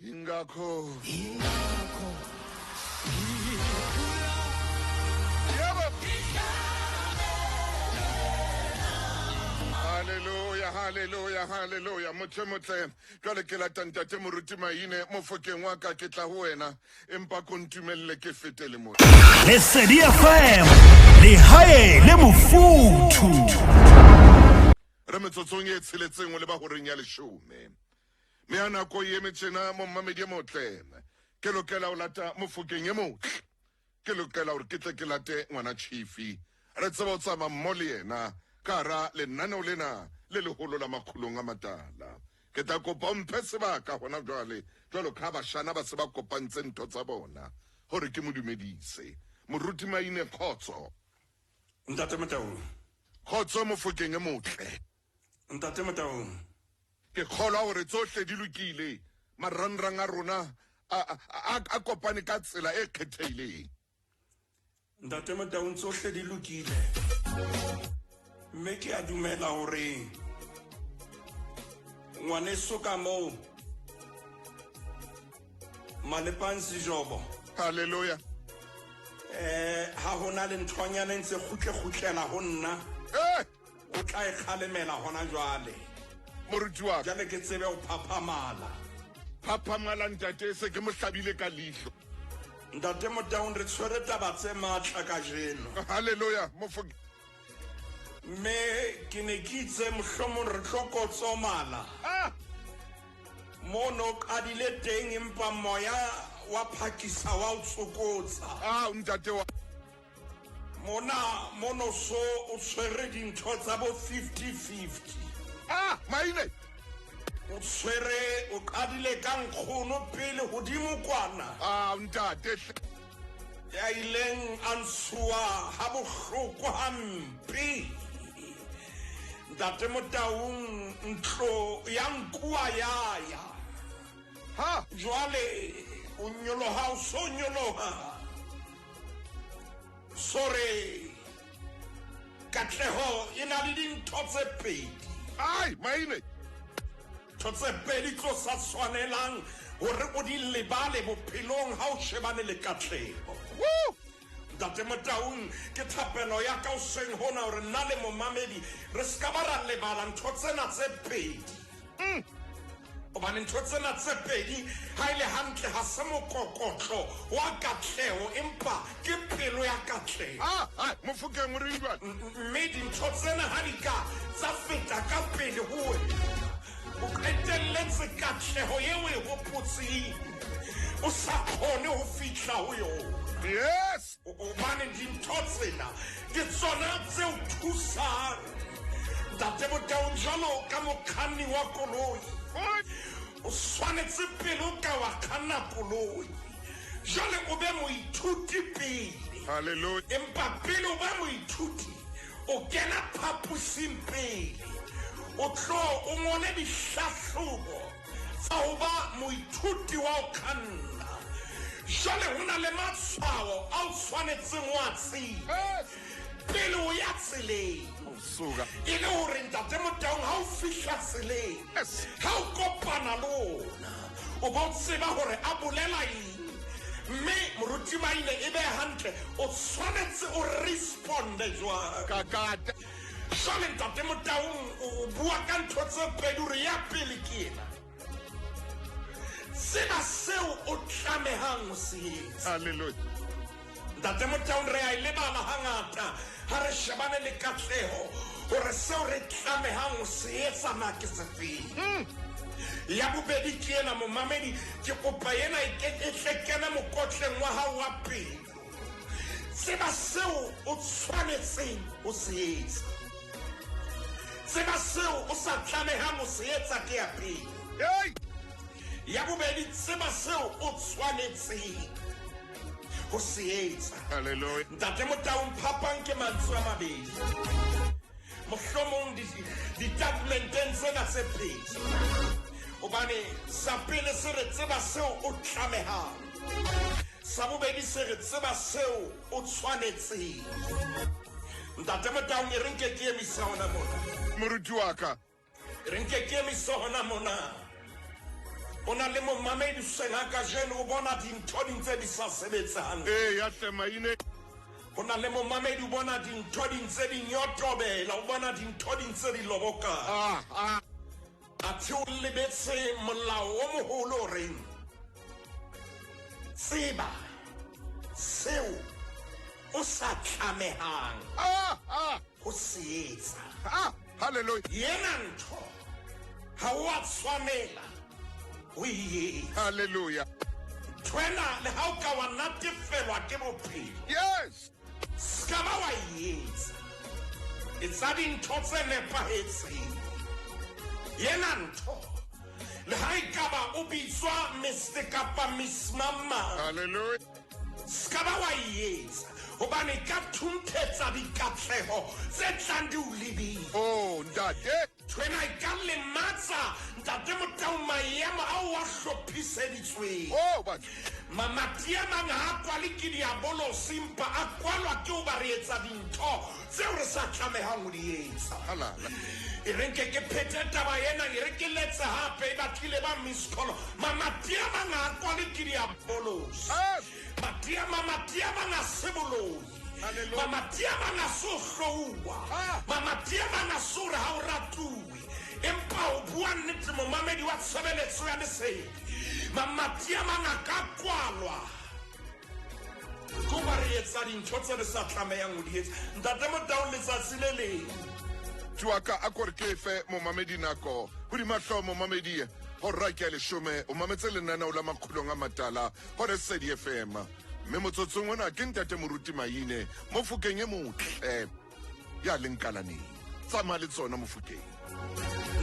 Ingakho. Ingakho. Yebo. Hallelujah, hallelujah, hallelujah. Motho motle. Jwale ke lata ntate Moruti Maine mofokeng wa ka, ke tla ho wena, empa ko ntumelle ke fete le mona. Lesedi FM, lehae le mofuthu. Re metsotsong e tsheletseng o leba horeng ya leshome. Mme ha nako e eme tjena, mommamedi e motle, ke lokela ho lata mofokeng e motle. Ke lokela hore ke tle ke late ngwana Chifi. Re tsebe ho tsamaya mmo le yena ka hara lenaneo lena le leholo la Makgulong a Matala. Ke tla kopa o mphe sebaka hona jwale, jwalo ka ha bashana ba se ba kopantse ntho tsa bona, hore ke mo dumedise. Moruti Maine, kgotso. Ntate Motaung. Kgotso Mofokeng e motle. Ntate Motaung. Ke kgolwa hore tsohle di lokile. Marangrang a rona a, a, a kopane ka tsela e kgethehileng. Ntate Motaung, tsohle di lokile. Mme ke a dumela hore ngwaneso ka moo Malepang Sejobo. Hallelujah. Eh, ha hona le nthonyana e ntse kgutle-kgutlela ho nna. Eh! O tla e kgalemela hona jwale. Moruti wa ka. Jwale ke tsebe ho phaphamala. Phaphamala ntate, se ke mo hlabile ka leihlo. Ntate Motaung, re tshwere taba tse matla kajeno. Hallelujah. Mofo. Mme ke ne ke itse mohlomong re tlo kotsomala. Ah! Mo no qadile teng empa moya wa phakisa wa o tsokotsa. Ah, ntate wa. Mona mono so o tshwere dintho tsa bo 50-50. Ah, maine. O tshwere, o qadile ka nkgono pele hodimo kwana. Ah, ntate. Ya ileng a ntshuwa ha bohloko hampe. Ntate Motaung ntlo ya nkuwa ya ya. Ha! Jwale o nyoloha o so nyoloha. Sore katleho e na le dintho tse pedi. Ai, maine. Ntho tse pedi tlo sa tshwanelang hore o di lebale bophelong ha o shebane le katleho. Woo! Ntate Motaung, ke thapelo ya ka hoseng hona hore nna le momamedi re se ka ba ra lebala ntho tsena tse pedi. Hobane ntho tsena tse pedi ha e le hantle ha se mokokotlo wa katleho empa ke pelo ya katleho. Ah, ah, Mofokeng o reng jwale? Mme dintho tsena ha di ka tsa feta ka pele ho wena, o qetelletse katleho eo o e hopotseng o sa kgone ho fihla ho yona. Yes! Hobane dintho tsena ke tsona tse o thusang. Ntate Motaung, jwalo ka mokganni wa koloi, o tshwanetse pele o ka wa kganna koloi, jwale o be moithuti pele. Hallelujah. Empa pele o ba moithuti, o kena phaposing pele. O tlo o ngole dihlahlobo tsa ho ba moithuti wa ho kganna. Jwale ho na le matshwao a o tshwanetseng o a tsebe Yes! pele o ya tseleng. Suka. E le hore Ntate Motaung ha o fihla tseleng, Yes. ha o kopana le ona, o bo tseba hore a bolela eng. Mme moruti Maine e be hantle, o tshwanetse o responde jwang. Kakata. Jwale Ntate Motaung o bua ka ntho tse pedi hore ya pele ke ena. Tseba seo o tlamehang ho se etsa. Hallelujah. Ntate Motaung re a e lebala hangata ha re shebane le katleho hore seo re tlamehang ho se etsa na ke sefeng. Ya bobedi ke ena momamedi, ke kopa ena e ke e tle kene mokotleng wa hao wa pelo. Tseba seo o tshwanetseng ho se etsa. Tseba seo o sa tlamehang ho se etsa ke ya pele. Hey! Ya bobedi, tseba seo o tshwanetseng ho se etsa. Hallelujah. Ntate Motaung, phapang ke mantswe a mabedi. Mohlomong ditatementeng tsena tse pedi. Hobane sa pele se re tseba seo o tlamehang. Sa bobedi se re tseba seo o tshwanetseng. Ntate Motaung, e re nke ke emise hona mona. Moruti wa ka. E re nke ke emise hona mona. O na le momamedi hoseng ha kajeno o bona dintho di ntse di sa sebetse hantle. Ee, ya hle maine. Ho na le momamedi o bona dintho di ntse di nyotobela, o bona dintho di ntse di lobokana. Ah, ah. Athe o lebetse molao o moholo o reng tseba seo o sa tlamehang Ah, ah. ho se etsa. Ah, hallelujah. Yena ntho ha o a tshwanela ho e etsa. Hallelujah. Ntho ena le ha o ka wa natefelwa ke bophelo, Yes. ska ba wa e etsa. Etsa dintho tse nepahetseng. Yena ntho le ha ekaba o bitswa Mr kapa Miss Mama, Hallelujah. ska ba wa e etsa hobane ka thunthetsa dikatleho tse tlang di o lebile. Oh, ntate. Ntho ena e ka lematsa Ntate Motaung maemo ao a hlophiseditsweng. Oh, batho. Mamati a mang ha a kwale ke diabolosi empa a kwalwa ke hoba re etsa dintho tseo re sa tlamehang ho di etsa. Halala. E re nke ke phete taba ena, e re ke letse hape e batlile ba miss call. Mamati a mang ha a kwale ke diabolosi. Yes. Mamati a mamati a mang a se boloi. Hallelujah. Mamati a mang a so hlouwa. Ah. Mamati a mang a so re ha o ratuwe. Empa o bua nnete momamedi wa tshebeletso ya lesedi. Mamati a mang a ka kwalwa. Ke hoba re etsa dintho tse re sa tlamehang ho di etsa. Ntate Motaung, letsatsi le leng. Tuaka a kore ke fe momamedi nako. Hodima hlooho momamedi hora ke ya leshome o mametse lenaneo la makgulong a matala ho Lesedi FM. Mme motsotsong ona ke ntate Moruti Maine Mofokeng e motle ya leng kalaneng. Tsamaya le tsona Mofokeng.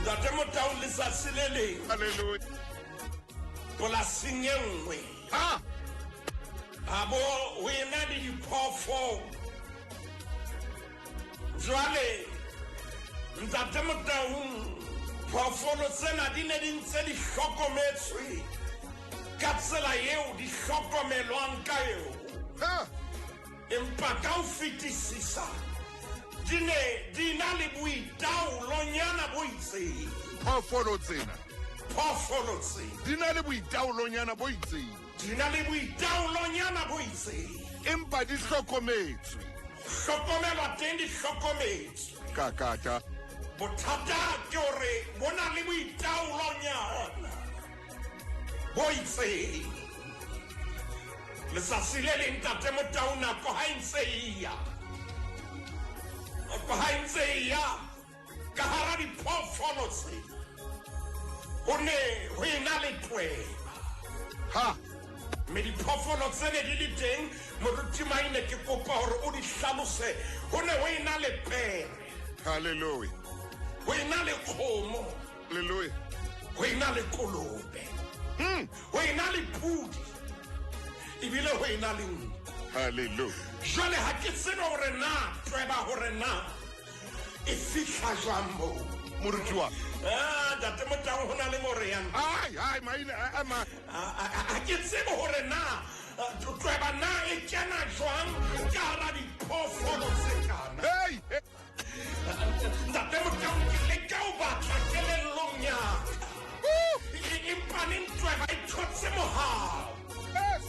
Ntate Motaung, letsatsi le leng. Hallelujah. Polasing e nngwe. Ha! Habo ho ena le diphoofolo. Jwale Ntate Motaung, phoofolo tsena di ne di ntse di hlokometswe ka tsela eo di hlokomelwang ka yona. Empa ka ho fetisisa di ne di na le boitaolonyana bo itseng. Phoofolo tsena. Phoofolo tsena. Di na le boitaolonyana bo itseng. Di na le boitaolonyana bo itseng. Empa di hlokometswe. Hlokomelwa teng di hlokometswe. Ka ka ka. Bothata ke hore bo na le boitaolonyana bo itseng. Letsatsi le leng Ntate Motau nako ha e ntse e ya. Nako ha e ntse e ya ka hara diphoofolo tse ho ne ho ena le tweba. Ha. Mme diphoofolo tse ne di le teng, Moruti Maine ke kopa hore o di hlalose. Ho ne ho ena le pere. Hallelujah. Ho ena le kgomo. Hallelujah. Ho ena le kolobe. Ho ena le pudi. Ebile ho ena le nku. Hallelujah. Jwale ha ke tsebe hore na tweba hore na e fihla jwang moo. Moruti wa. Ah, Ntate Motau ho na le mo re yang. Ai, ai, maine, a ma. Ha ke tsebe hore na tweba na e kena jwang ka hara diphoofolo tse kana. Hey, hey. Ntate Motau ke leka ho batla kelellong ya ka. Empa neng tweba e thotse mohau. Yes.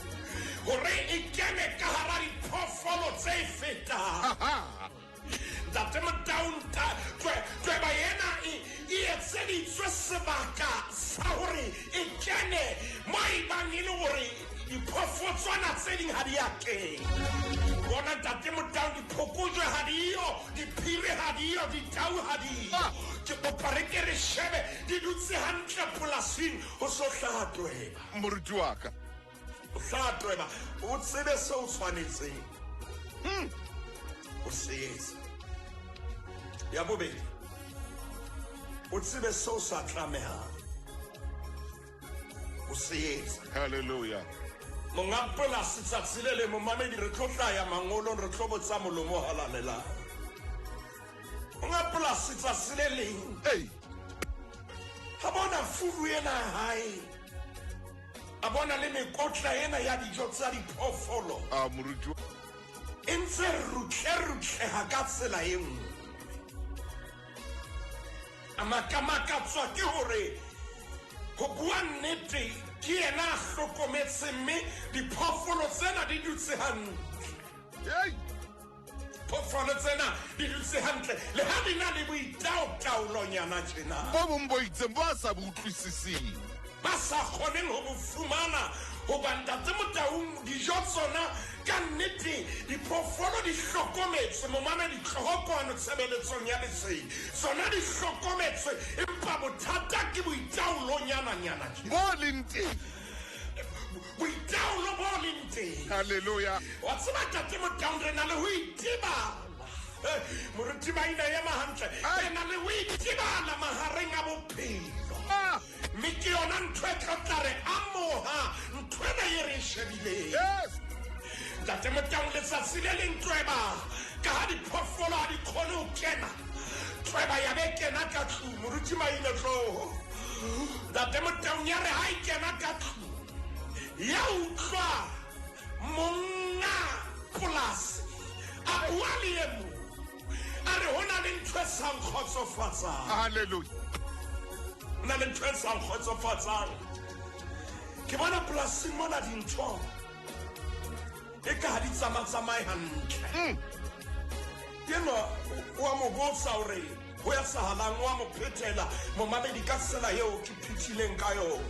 Hore e kene ka hara diphoofolo tse fetang. Ntate Motau tweba ena e etseditswe sebaka sa hore e kene mo e bang e le hore diphoofotswana tse ding ha di a kena. Bona Ntate Motau diphokojwe ha di yo, diphiri ha di yo, ditau ha di yo. Ke kopa re ke re shebe di dutse hantle polasing ho so hlaha tweba. Moruti wa ka. O hlaha tweba, o tsebe seo o tshwanetseng ho se etsa. Ya bobedi, o tsebe seo o sa tlamehang ho se etsa. Hallelujah. Monga polasi tsatsi le leng, momamedi, re tlo tla ya mangolong, re tlo botsa molomo o halalelang. Monga polasi tsatsi le leng, Hey. ha bona furu ena ya hae, a bona le mekotla ena ya dijo tsa diphoofolo. A moruti. E ntse rutle-rutleha ka tsela e nngwe. A makamakatswa ke hore ho bua nnete ke yena a hlokometseng mme diphoofolo tsena di dutse hantle. Hey. Phoofolo tsena di dutse hantle le ha di na le boitaotaolonyana tjena. Bo bong bo itseng bo a sa bo utlwisising. Ba sa kgoneng ho bo fumana hoba Ntate Motaung dijo tsona ka nnete diphoofolo di hlokometswe, momamedi tloho kwano tshebeletsong ya lesedi. Tsona di hlokometswe empa bothata ke boitaolonyananyana tjena. Bo leng teng. Boitaolo bo leng teng. Hallelujah. Wa tseba Ntate Motaung re na le ho itebala. Moruti Maina ema hantle. Re na le ho itebala mahareng a bophelo. Mme ke yona ntho e tlo tla re amoha ntho ena e re e shebileng. Yes. Ntate Motaung letsatsi le leng tweba ka ha diphoofolo ha di kgone ho kena. Tweba ya be kena ka tlung, Moruti Maina tloho. Ntate Motaung ya re ha e kena ka tlung, ya utlwa monga polasi a bua le e mong. A re ho na le ntho e sa nkgotsofatsang. Hallelujah. Ho na le ntho e sa nkgotsofatsang. Ke bona polasing mona dintho e ka ha di tsamatsamaye hantle. Enwa o a mo botsa hore ho etsahalang, o a mo phethela momamedi ka tsela eo ke phethileng ka yona.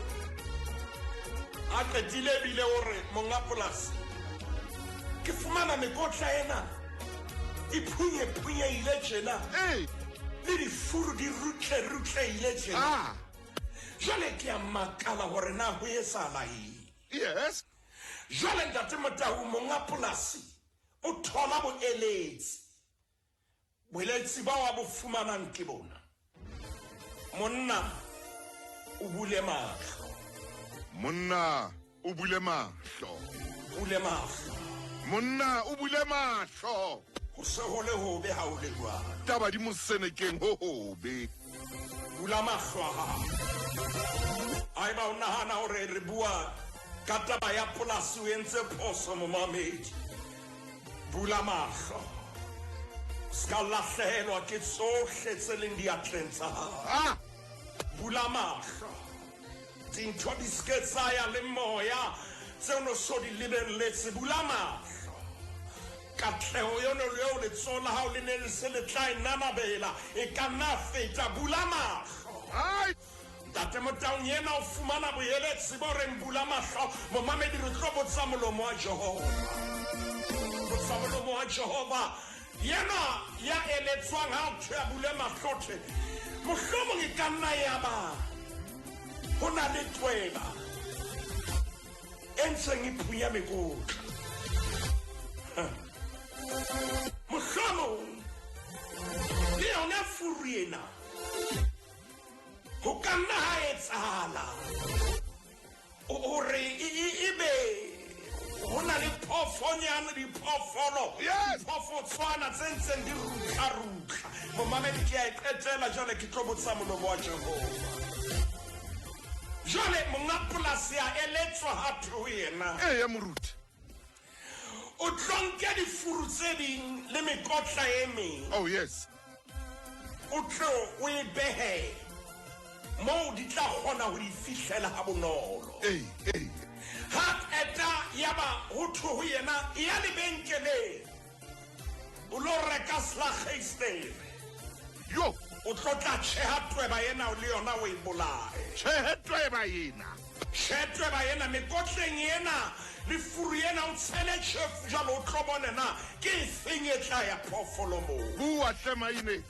A qetile ebile o re monga polasi ke fumana mekotla ena e phunye-phunyehile tjena. Ee. Le difuru di rutle-rutlehile tjena. Jwale ke a makala hore na ho etsahala eng. Yes. Jwale Ntate Motau monga polasi o thola boeletsi. Boeletsi bao a bo fumanang ke bona. Monna o bule mahlo. Monna o bule mahlo. Bule mahlo. Monna o bule mahlo. Ho se ho le hobe ha o le jwalo. Taba di mosenekeng ho hobe. Bula mahlo a hao. Haeba o nahana hore re bua ka taba ya polasi o entse phoso momamedi. Bula mahlo. Se ka lahlehelwa ke tsohle tse leng diatleng tsa hao. Ah! Bula mahlo. Dintho di se ke tsa ya le moya tseo no so di lebelletse. Bula mahlo. Katleho yone eo letsoho la hao le ne le se le tla e nanabela e ka nna feta. Bula mahlo. Ai! Ntate Motaung yena o fumana boeletsi bo reng bula mahlo. Momamedi re tlo botsa molomo wa Jehova. Botsa molomo wa Jehova. Yena ya eletswang ha thwe a bule mahlo thwe. Mohlomong e ka nna ya ba ho na le tweba e ntseng e phunya mekotla. Mohlomong le yona furu ena ho ka nna ha etsahala hore e be ho na le phoofonyana diphoofolo Yes. diphoofotshwana tse ntseng di rutla-rutla. Momamedi ke a e qetela jwale ke tlo botsa molomo wa Jehova. Jwale monga polasi a eletswa ha thwe ho yena. Eya moruti. O tlo nke difuru tse ding le mekotla e meng. Oh yes. O tlo o e behe moo di tla kgona ho di fihlela ha bonolo. Ee, ee. Ha qeta ya ba ho thwe ho yena e ya lebenkeleng o lo reka slagheistere. Yo! O tlo tla tjheha tweba ena le yona o e bolaye. Tjhehe tweba ena. Tjhehe tweba ena mekotleng ena le furu ena o tshele tjhefu jwalo o tlo bone na ke efeng e tla ya phoofolo moo. Bua hle maine.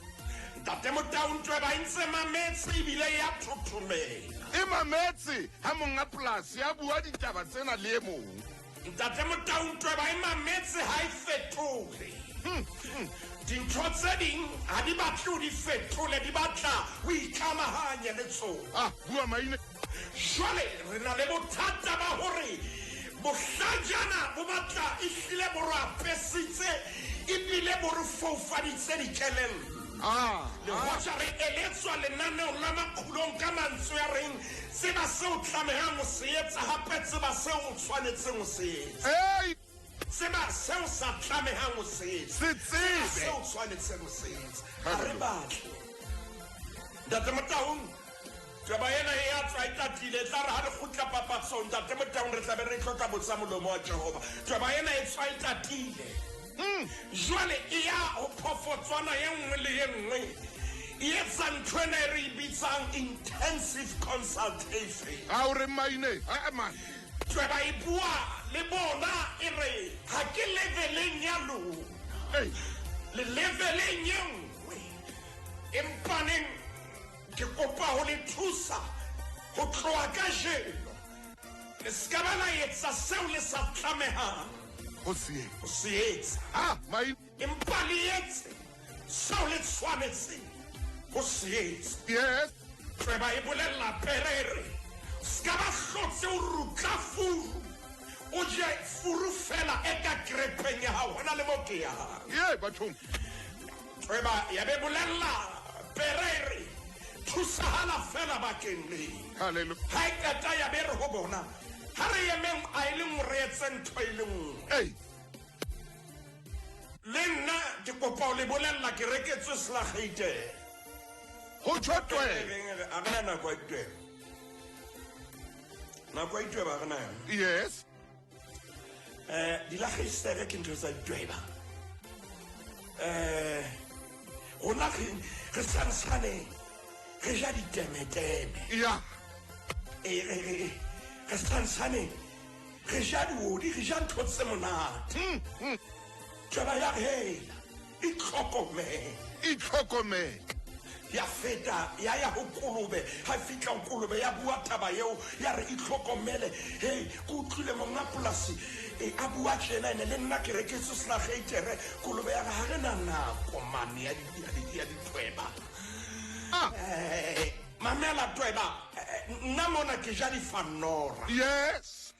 Ntate Motaung tweba e ntse mametse ebile ya thothomela. E mametse ha monga polasi a bua ditaba tsena le e mong. Ntate Motaung tweba e mametse ha e fetohe. Dintho tse ding ha di batle o di fetole, di batla o ikamahanye le tsona. Ah, bua maine. Jwale re na le bothata ba hore bohlajana bo batla ehlile bo re apesitse ebile bo re foufaditse dikelello. Ah, Le hoja re eletswa lenaneong la Makgulong ka mantswe a reng tseba seo o tlamehang ho se etsa hape tseba seo o tshwanetseng ho se etsa. Hey! Tseba seo sa tlamehang ho se etsa. Se tsebe. Seo o tshwanetseng ho se etsa. Ha re batle. Ntate Motaung, taba ena e ya tswa e tatile, e tla re ha re kgutla papatsong, Ntate Motaung, re tla be re tlo tla botsa molomo wa Jehova. Taba ena e tswa e tatile. Jwale e ya ho phoofotswana e nngwe le e nngwe e etsa ntho ena e re e bitsang intensive consultation. Ha o re maine, ha man. Tweba e bua le bona e re ha ke leveleng ya lona. Hey. Le leveleng e nngwe. Empaneng ke kopa ho le thusa ho tloha kajeno. Le ska ba la etsa seo le sa tlamehang Ho se etsa. ho se etsa. Ah, maine. Empa le etse seo le tshwanetseng ho se etsa. Yes. Tweba e bolella pere e re ska ba hlotse o rutla furu. O je furu fela e ka krepeng ya hao, hona le mo ke yang. Ye bathong. Tweba ya be bolella pere e re thusahala fela bakeng le. Hallelujah. Ha e qeta ya be re ho bona ha re emeng a e le nngwe re etse ntho e le nngwe. Hey. Le nna ke kopa ho le bolella ke reketswe selakgeitere. Ho tjho tweba. Ha re na nako ya ditweba. Nako ya ditweba ha re na yona. Yes. Dilakgeistere ke ntho tsa ditweba. Rona re santsane re ja ditemeteme. Ya. Re santsane re ja diodi, re ja ntho tse monate. Tweba ya re hela, itlhokomele. Itlhokomele. Ya feta ya ya ho kolobe, ha fihla ho kolobe ya bua taba eo, ya re itlhokomele. Hey, ke utlwile monga polasi a bua tjena ene le nna ke reketswe selakgeitere. Kolobe ya re ha re na nako mane ya ditweba. Mamela tweba, nna mona ke ja difanora. Yes.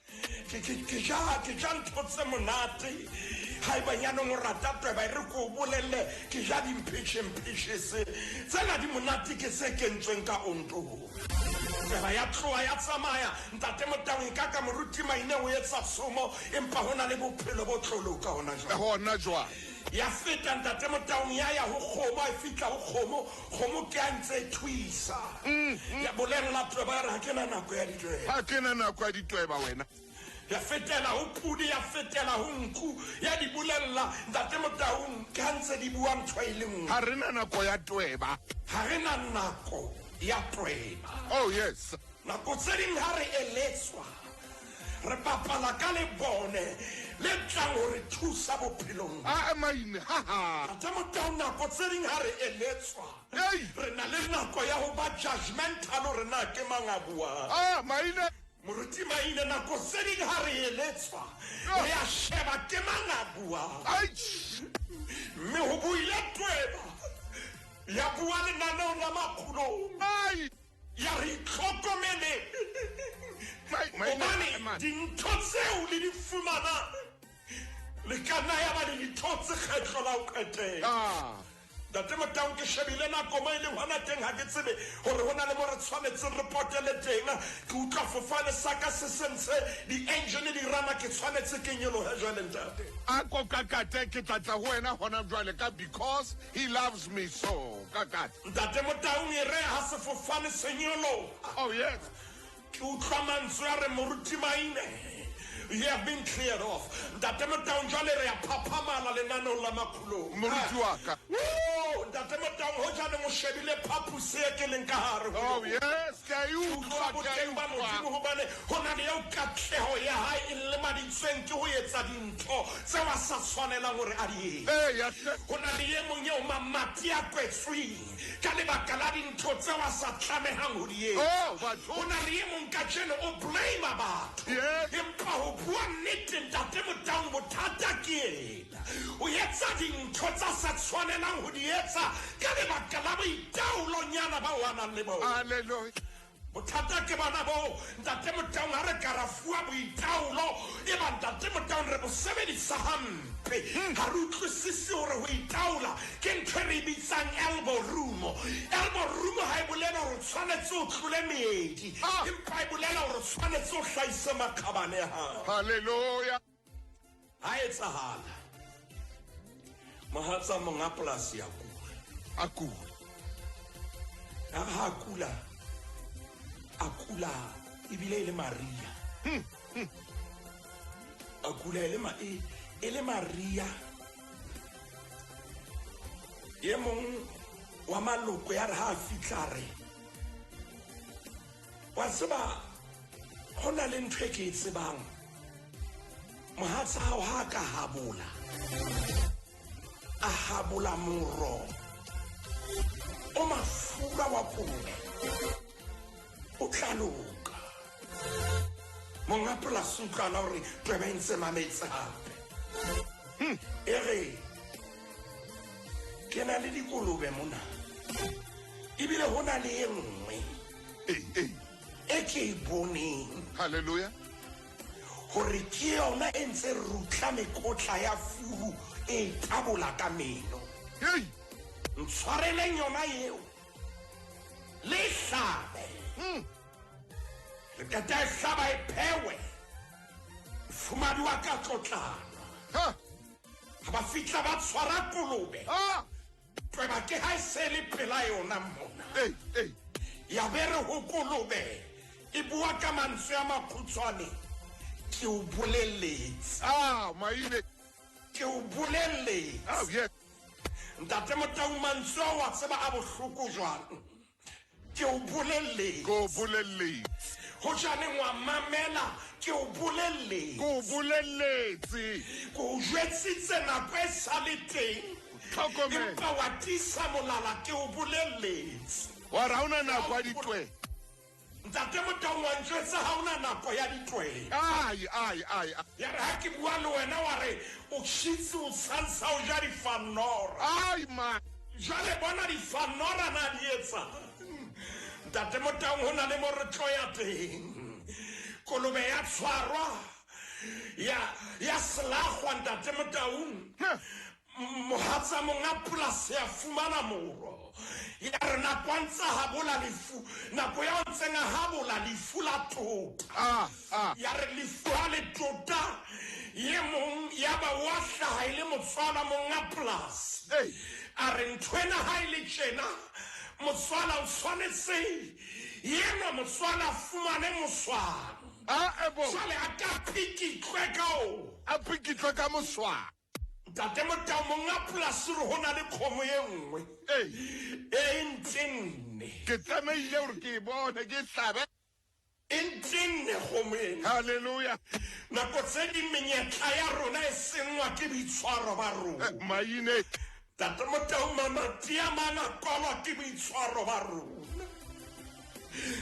Ke ja ke ja ntho tse monate. Haeba nyanong o rata tweba e re ko o bolelle ke ja dimpheshempheshese. Tsena di monate ke tse kentsweng ka onto. Tweba ya tloha ya tsamaya. Ntate Motaung e ka ka moruti Maine o etsa tshomo empa ho na le bophelo bo tlo loka hona jwale. Hona jwale. Ya feta Ntate Motaung ya ya ho kgomo, a fihla ho kgomo, kgomo ke a ntse e thuisa. Ya bolella tweba ya re ha ke na nako ya ditweba. Ha ke na nako ya ditweba wena. Ya fetela ho pudi, ya fetela ho nku, ya di bolella Ntate Motaung ke ha ntse di bua ntho e le nngwe. Ha re na nako ya tweba. Ha re na nako ya tweba. Oh yes. Nako tse ding ha re eletswa re bapala ka lebone le tlang ho re thusa bophelong. A Maine ha ha. Ntate Motaung nako tse ding ha re eletswa Hey. re na le nako ya ho ba judgmental hore na ke mang a buang. Ah Maine. Moruti Maine nako tse ding ha re eletswa re a sheba ke mang a buang. Aish. Mme ho buile tweba ya bua lenaneong la makgulong. Ai. Ya re itlhokomele Maine. hobane dintho tseo le di fumanang le ka nna ya ba le di thotse kgetlo la ho qetela. Ah. Ntate Motaung ke shebile nako mo e leng hona teng ha ke tsebe hore ho na le mo re tshwanetseng re potele teng. Ke utlwa fofane sa ka se sentse di-engine di rana ke tshwanetse ke nyolohe jwale ntate. A ko kakate ke tla tla ho wena hona jwale ka because he loves me so. Kakate. Ntate Motaung e re ha sefofane se nyoloha. Oh yes. Ke utlwa mantswe a re moruti Maine you have been cleared off. Ntate Motaung jwale re a phaphamala lenaneong la makhulong. Moruti wa ka. Oh, Ntate Motaung ho janeng o shebile phaposi e ke leng ka hare ho Oh yona. yes, ke a e Utlwa utlwa, ke a e boteng ba utlwa. Modimo hobane ho na le eo katleho ya hae e lemaditsweng ke ho etsa dintho tseo a sa tshwanelang hore a di etse. Ee, ya hle. Ho na le e mong eo mamati a kwetsweng ka lebaka la dintho tseo a sa tlamehang ho di etsa. Oh, batho. Ho na le e mong kajeno o blame batho. Yes. Empa ho bua nnete Ntate Motaung bothata ke ena. O etsa dintho tsa sa tshwanelang ho di etsa ka lebaka la boitaolonyana bao a nang le bona. Hallelujah. Bothata ke bona boo Ntate Motaung ha re ka ra fuwa boitaolo e ba Ntate Motaung re bo sebedisa hampe. Ha re utlwisise hore ho itaola ke ntho e re e bitsang elbow room. Elbow room ha e bolele hore o tshwanetse o tlole meedi, Ah. empa e bolela hore o tshwanetse o hlahise makgabane a hao. Hallelujah. Ha etsahala mohatsa monga polasi a kula. A kula. Ya re ha a kula, a kula ebile e le Maria. A kula e le ma e, e le Maria. E mong wa maloko ya re ha a fihla a re, wa tseba ho na le ntho e ke e tsebang. Mohatsa hao ha a ka habola, a habola moro o mafura wa kolobe, o tla loka. Monga polasi o utlwana hore tweba e ntse mametse hape. E re ke na le dikolobe mona, ebile ho na le e nngwe Ee, ee. e ke e boneng Hallelujah. hore ke yona e ntse rutla mekotla ya furu e tabola ka meno. Hey. Ntshwareleng yona eo le e hlabe. Re qeta e hlaba e phewe, mofumahadi wa ka tlotlana. Ha. Ha ba fihla ba tshwara kolobe, Ah. tweba ke ha e se le pela yona mona. Ee, ee. Ya be re ho kolobe e bua ka mantswe a makgutshwane, ke o bolelletse. Ah, Maine. Ke o bolelletse. Oh yes. Ntate Motaung mantswe ao wa tseba a bohloko jwang. Ke o bolelletse. Ko bolelletse. Ho janeng wa mamela, ke o bolelletse. Ko bolelletse. Ke o jwetsitse nako e sa le teng. Tlhokomela. Empa wa tiisa molala, ke o bolelletse. Wa re ha ona nako ya ditweba. Ntate Motaung wa njwetsa ha ona nako ya ditweba. Ai, ai, ai. Ya re ha ke bua le wena wa re o tjhitse o tshantsha o ja difanora. Ai, ma. Jwale bona difanora na di etsang. Ntate Motaung ho na le mo re tlo ya teng. Kolobe ya tshwarwa, Ya ya selagwa ntate Motaung. Mohatsa monga polasi ya fumana moro. Ya re nako a ntse habola lefu, nako ya o ntseng a habola lefu la tota. Ah, ah. Ya re lefu ha le tota, ye mong ya ba wa hlaha e le motswala monga polasi. Hey. A re nthwena ha e le tjena, motswala o tshwanetse yenwa motswala a fumane moswano. Ah, ebo. Jwale a ka pikitlwe ka o. A pikitlwe ka moswano. Ntate Motau monga polasi re ho na le kgomo e nngwe Ee. e ntenne. Ke tlamehile hore ke e bone, ke e hlabe. E ntenne kgomo ena. Hallelujah. Nako tse ding menyetla ya rona e senngwa ke boitshwaro ba rona. Maine. Ntate Motau mamati a mang a kwalwa ke boitshwaro ba rona.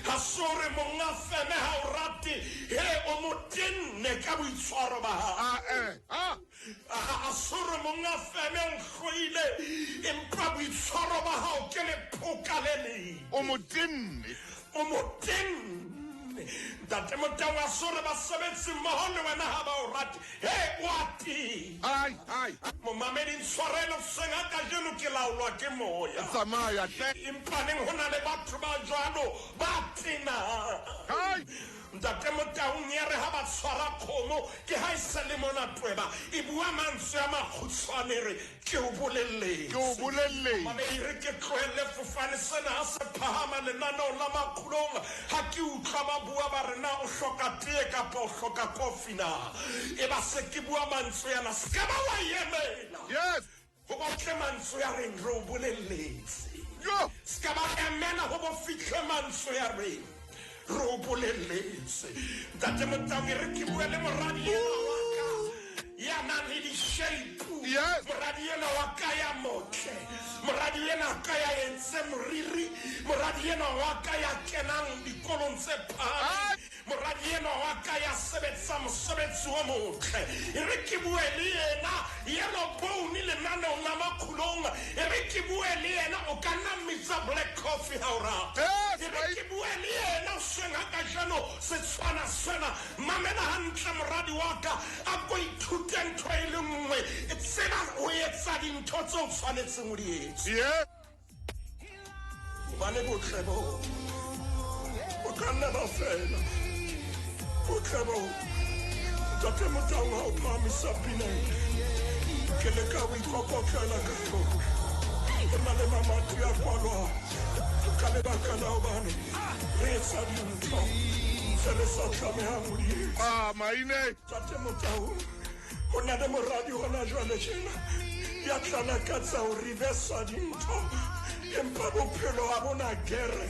Ha se hore monga feme ha o rate, he o mo tenne ka boitshwaro ba hao. Ah, eh. Ah. A se hore monga feme o hloile, empa boitshwaro ba hao ke lephoka le leng. O mo tenne. O mo tenne. Ntate Motau a se hore basebetsi mmoho le wena ha ba o rate, he o a tena. Ai, ai. Momamedi ntshwarelo hoseng ha kajeno ke laolwa ke moya. Tsamaya hle. Empa neng ho na le batho ba jwalo ba tenang. Ai. Ntate Motaung ya re ha ba tshwara kgomo ke ha e se le mona tweba e bua mantswe a makgutshwane re ke o bolelletse. Ke o bolelletse. Mamedi re ke tlohelle fofane sena ha se phahama lenaneong la Makgulong ha ke utlwa ba bua ba re na o hloka tee kapa o hloka kofi na. E ba se ke bua mantswe yana se ka ba wa emela. Yes. Ho batle mantswe a reng re o bolelletse. Yo. Se ka ba emela ho bo fihle mantswe a reng re o bolelletse. Ntate Motau e re ke bue le moradi ena wa ka ya nang le di-shape. Yes. Moradi ena wa ka ya motle, moradi ena ka ya entse moriri, moradi ena wa ka ya kenang dikolong tse phahameng, moradi ena wa ka ya sebetsa mosebetsi o motle. E re ke bue le yena yellow bone lenaneong la Makgulong. E re ke bue le yena o ka nna mmitsa black coffee ha o rata. Yes, E re right. ke bue le yena hoseng ha kajeno se tshwana sena. Mamela hantle moradi wa ka, a ko ithute ntho e le nngwe. E tseba ho etsa dintho tseo o tshwanetseng ho di etsa. Yeah. Hobane botle bo o ka nna ba fela. Botle bo Ntate Motau ha o phahamisa pineng, ke leka ho ikokotlela ka hloko. Ho na le mamati a kwalwang ka lebaka la hobane re etsa dintho tse re sa tlamehang ho di etsa. Ah, maine. Ntate Motau, ho na le moradi hona jwale tjena ya tla lakatsa ho reversa dintho, empa bophelo ha bona gere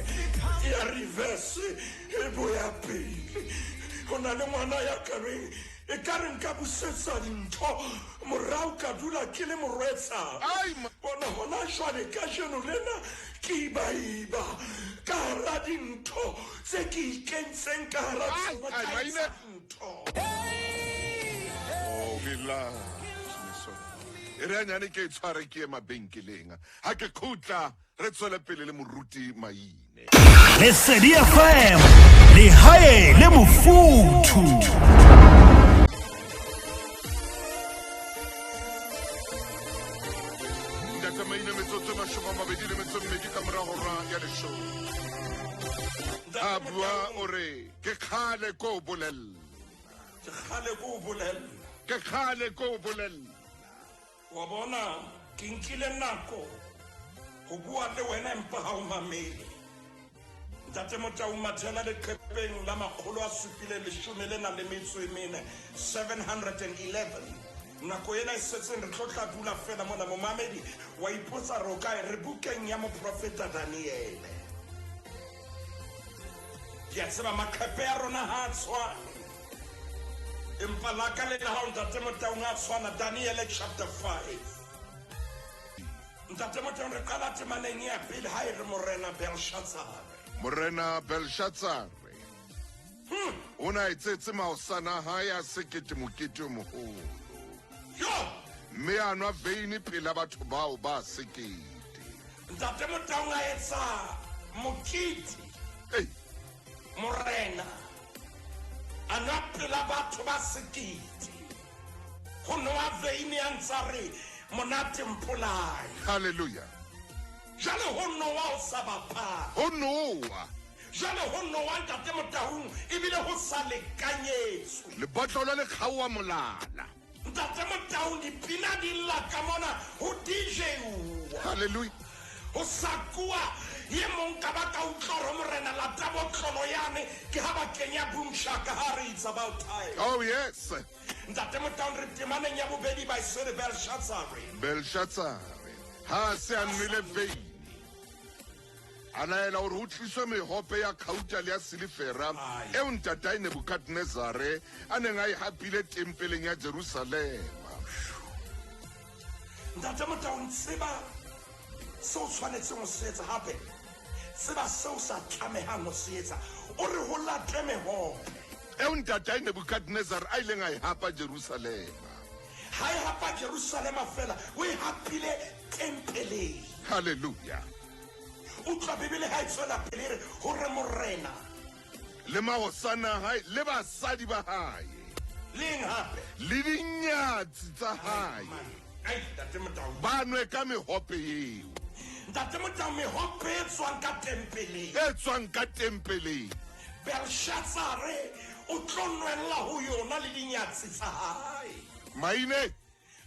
ya reverse e boya pele. Ho na le ngwana ya ka reng e ka re nka busetsa dintho morao ka dula ke le morwetsana. Ai, ma- Bona hona jwale kajeno lena ke ibaiba ka hara dintho tse ke ikentseng ka hara Ai, tsona, ai, ka maine. etsa ntho. Oh, relax, meso. E re hanyane ke e tshware ke ye mabenkeleng. Ha ke khutla re tswele pele le moruti Maine. Lesedi FM, lehae le mofuthu. Ntate Maine metsotso e 28 ka mora hora ya leshome. A bua o re ke kgale ko o bolella. Ke kgale ko o bolella. Ke kgale ko o bolella. Wa bona ke nkile nako ho bua le wena empa ha o mamele. Ntate Motau mathela leqepheng la 714, 711. Nako ena e setseng re tlo tla dula fela mona momamedi wa ipotsa re o kae, re bukeng ya moprofeta Daniele. Ke a tseba maqepe a rona ha a tshwane, empa la ka le la hao Ntate Motaung a tshwana. Daniele chapter 5. Ntate Motaung re qala temaneng ya pele ha e re Morena Belshazzar. Morena Belshazzar o na etsetse maosana a hae a sekete mokete o moholo. Yo! Mme a nwa veine pela batho bao ba sekete. Ntate Motaung a etsa mokete. Ei. Morena A nwa pela batho ba sekete. Ho nowa veine a ntsa re monate mpolae. Halleluja. Jwale ho nowa ho sa bapala. Ho nowa. Jwale ho nowa ntate Motaung ebile ho sa lekanyetswe. Lebotlolo le kgaoha molala. Ntate Motaung dipina di lla ka mona ho DJ-uwa. Halleluja. Ho sakuwa ye mong ka ba ka utlwa hore morena lata botlolo yane ke ha ba kenya boom shaka ha re it's about time. Oh yes. Ntate Motaung re temaneng ya bobedi ba e re Belshazzare. Belshazzare ha a se a nwele veine a laela hore ho tliswe mehope ya khauta le ya silifera eo ntatae Nebukadnezare a neng a e hapile tempeleng ya Jerusalema. Ntate Motaung tseba seo o tshwanetseng ho se etsa hape tseba seo o sa tlamehang ho se etsa. O re ho latwe mehope. Eo ntatae Nebukadnezare a ileng a e hapa Jerusalema. Ha e hapa Jerusalema feela, o e hapile tempeleng. Halleluja. Utlwa Bibele ha e tswela pele e re hore morena le mahosana a hae le basadi ba hae le eng hape le dinyatsi tsa hae Ai, Ntate Motau. ba nwe ka mehope eo Ntate Motau, mehope e tswang ka tempeleng. e tswang ka tempeleng. Belshatsare o tlo nwella ho yona le dinyatsi tsa hae. Maine.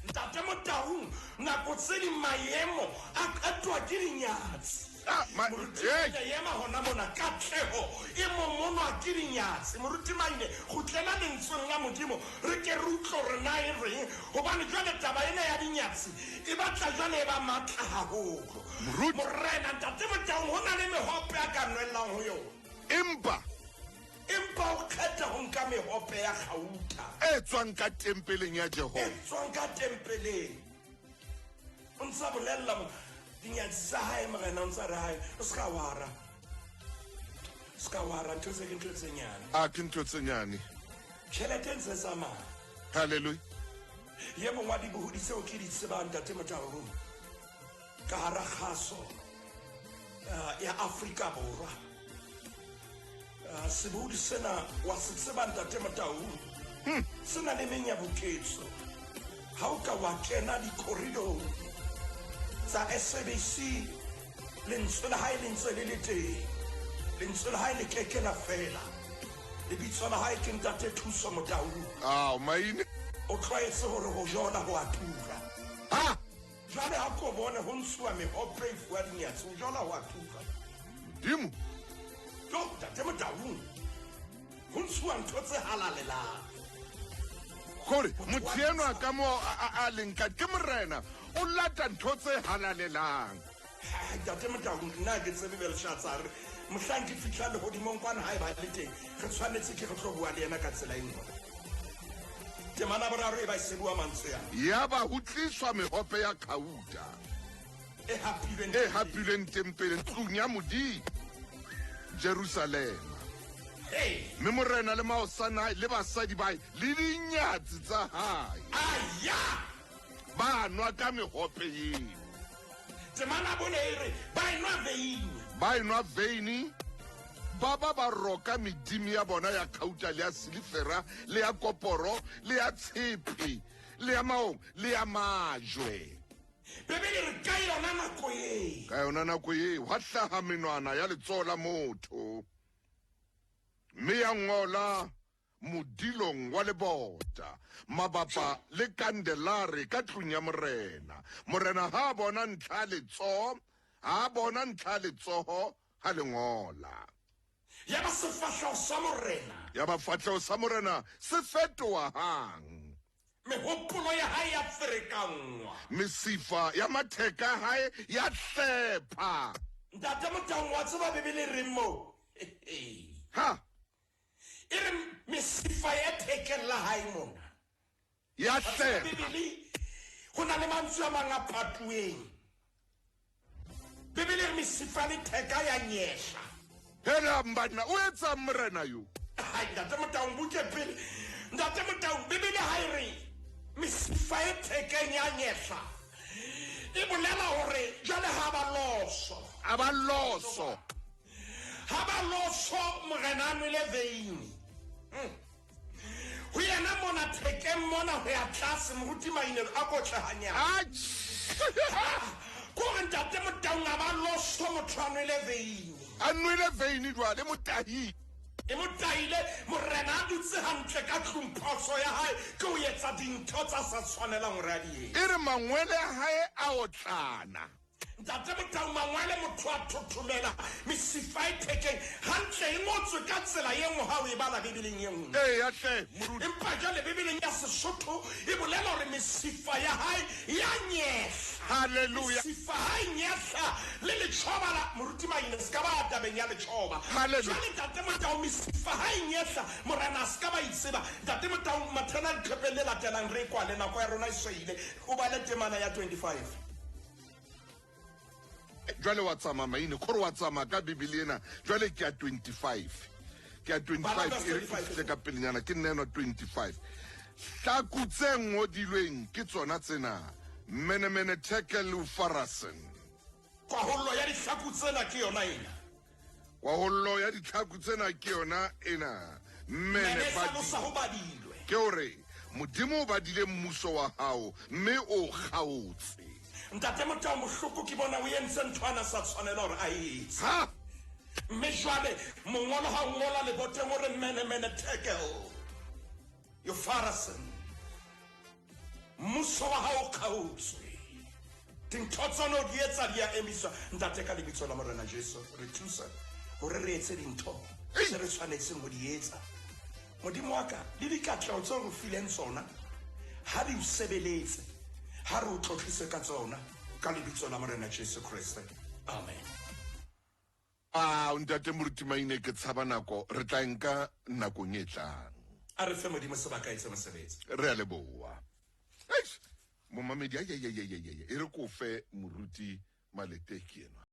Ntate Motaung, nako tse ding maemo a qetoa ke dinyatsi. Ah, ma- Moruti hey. Maine, ema hona mona, katleho e momonwa ke dinyatsi. Moruti Maine, kgutlela lentsweng la Modimo, re ke re utlwe hore na e reng, hobane jwale taba ena ya dinyatsi e batla jwale e ba matla haholo. Moruti. Morena, Ntate Motaung, ho na le mehope a ka nwellang ho yona. Empa Empa o kgetha ho nka mehope ya kgauta. E tswang ka tempeleng ya Jehova. E tswang ka tempeleng. O ntsa bolella dinyatsi tsa hae, morena o ntsa re hae, o ska wara. O ska wara, ntho tse ke ntho tse nyane. A ke ntho tse nyane. Tjhelete e ntse e tsamaya. Hallelujah. Ye mong wa dibohodi tseo ke di tsebang, Ntate Motaung, ka hara kgaso ya Afrika Borwa. Sebohodi sena wa se tseba Ntate Motaung. Se na le menyabuketso. Ha o ka wa kena dikoridong tsa SABC, lentswe la hae le ntse le le teng. Lentswe la hae le keke la fela. Lebitso la hae ke Ntate Thuso Motaung. Ao, maine. O tlwaetse hore ho jola ho a tura. Ha! Jwale ha ko bone ho ntshuwa mehope e fuwa dinyatsi, ho jola ho a tura. Modimo. Jo, Ntate Motaung, ho ntshuwa ntho tse halalelang. Gore motho enwa ka mo a leng ka ke morena, o lata ntho tse halalelang. Hai, Ntate Motaung, nna ke tsebe Belshatsare. Mohlang ke fihla lehodimong kwana ha e ba le teng, re tshwanetse ke re tlo bua le yena ka tsela e nngwe. Temana boraro e ba e se bua mantswe ana. Yaba ho tliswa mehope ya khauta e hapilweng e hapilweng tempeleng tlung ya Modimo Jerusalema. Hey. Mme morena le maosana hae le basadi ba hae le dinyatsi tsa hae Aya! ba nwa ka mehope eo. Temana bone e re ba enwa veine. Ba enwa veine, ba ba ba roka medimo ya bona ya khauta le ya silifera le ya koporo le ya tshepe le ya maong le ya majwe. Bibele re ka yona nako eo. Ka yona nako eo hwa hlaha menwana ya letsoho la motho, mme ya ngola modilong wa lebota mabapa le kandelare ka tlung ya morena. Morena ha a bona ntlha ya letsoho, ha a bona ntlha ya letsoho ha le ngola. Yaba sefahleho sa morena. Yaba fahleho sa morena se fetoha hang. Mehopolo ya hae ya ferekanngwa. Mesifa ya matheka a hae ya hlepha. Ntate Motaung, wa tseba Bibele e reng moo? Ha! E re mesifa ya thekeng la hae mona. Ya hlepha. Bibele, ho na le mantswe a mang a patuweng. Bibele e re mesifa ya letheka ya nyehla. Helang banna, o etsang morena yo? Hai, Ntate Motaung, butle pele. Ntate Motaung, Bibele ha e re mesifa e thekeng ya nyehla, e bolela hore jwale ha ba loso. A ba loso. Ha ba loso, morena a nwele veine. Ho yena mona thekeng mona ho ya tlase moruti Mainelo a ko tle hanyane. Ko re ntate Motaung a ba loso motho a nwele veini. A nwele veini jwale motahile. E mo tahile morena a dutse hantle ka tlung phoso ya hae ke ho etsa dintho tsa sa tshwanelang hore a di etse. E re mangwele a hae a otlana. Ntate Motau Mangwele motho a thothomela mesifa e thekeng hantle e ngotswe ka tsela ye nngwe ha o e bala Bibeleng ye nngwe. Eya hle moruti. Empa jwale Bibeleng ya Sesotho e bolela hore mesifa ya hae ya nyehla. Hallelujah. Mesifa ha e nyehla le letjhoba la moruti Maine se ka ba tabeng ya letjhoba. Hallelujah. Jwale Ntate Motau mesifa ha e nyehla morena a se ka ba itseba. Ntate Motau mathela leqhepeng le latelang re e kwale nako ya rona e swehile o bale temana ya 25. Jwale wa tsamaya maine kgore wa tsamaya ka bibele ena jwale ke ya 25 ke ya 25 e re ke fihle ka pelenyana ke nna enwa 25 hlaku tse ngodilweng ke tsona tsena menemene tekel ufarasen Kwahollo ya ditlhaku tsena ke yona ena. Kwahollo ya ditlhaku tsena ke yona ena. Mene Mene hlalosa badilwe. ho badilwe. Ke hore Modimo o badile mmuso wa hao mme o o kgaotse. Ntate Motao Mohloko ke bona o entse ntho a na sa tshwanela hore a e etse. Ha! Mme jwale mongolo ha o ngola leboteng o re mene mene tekel Yofarasen. Mmuso wa hao o kgaotswe. Dintho tsona o di etsa di a emiswa. Ntate, ka lebitso la Morena Jesu, re thusa hore re etse dintho tse re tshwanetseng ho di etsa. Modimo wa ka, le dikatleho tseo re fileng tsona, ha di o sebeletse, ha re o tlotlise ka tsona, ka lebitso la Morena Jesu Kreste. Amen. Ao, Ntate Moruti Maine, ke tshaba nako, re tla e nka nakong e tlang. A re fe Modimo sebaka a etse mosebetsi. Re a leboha. Eish, momamedi, ai, ai, ai, ai, ai, ai, e re ko fe Moruti Malete ke enwa.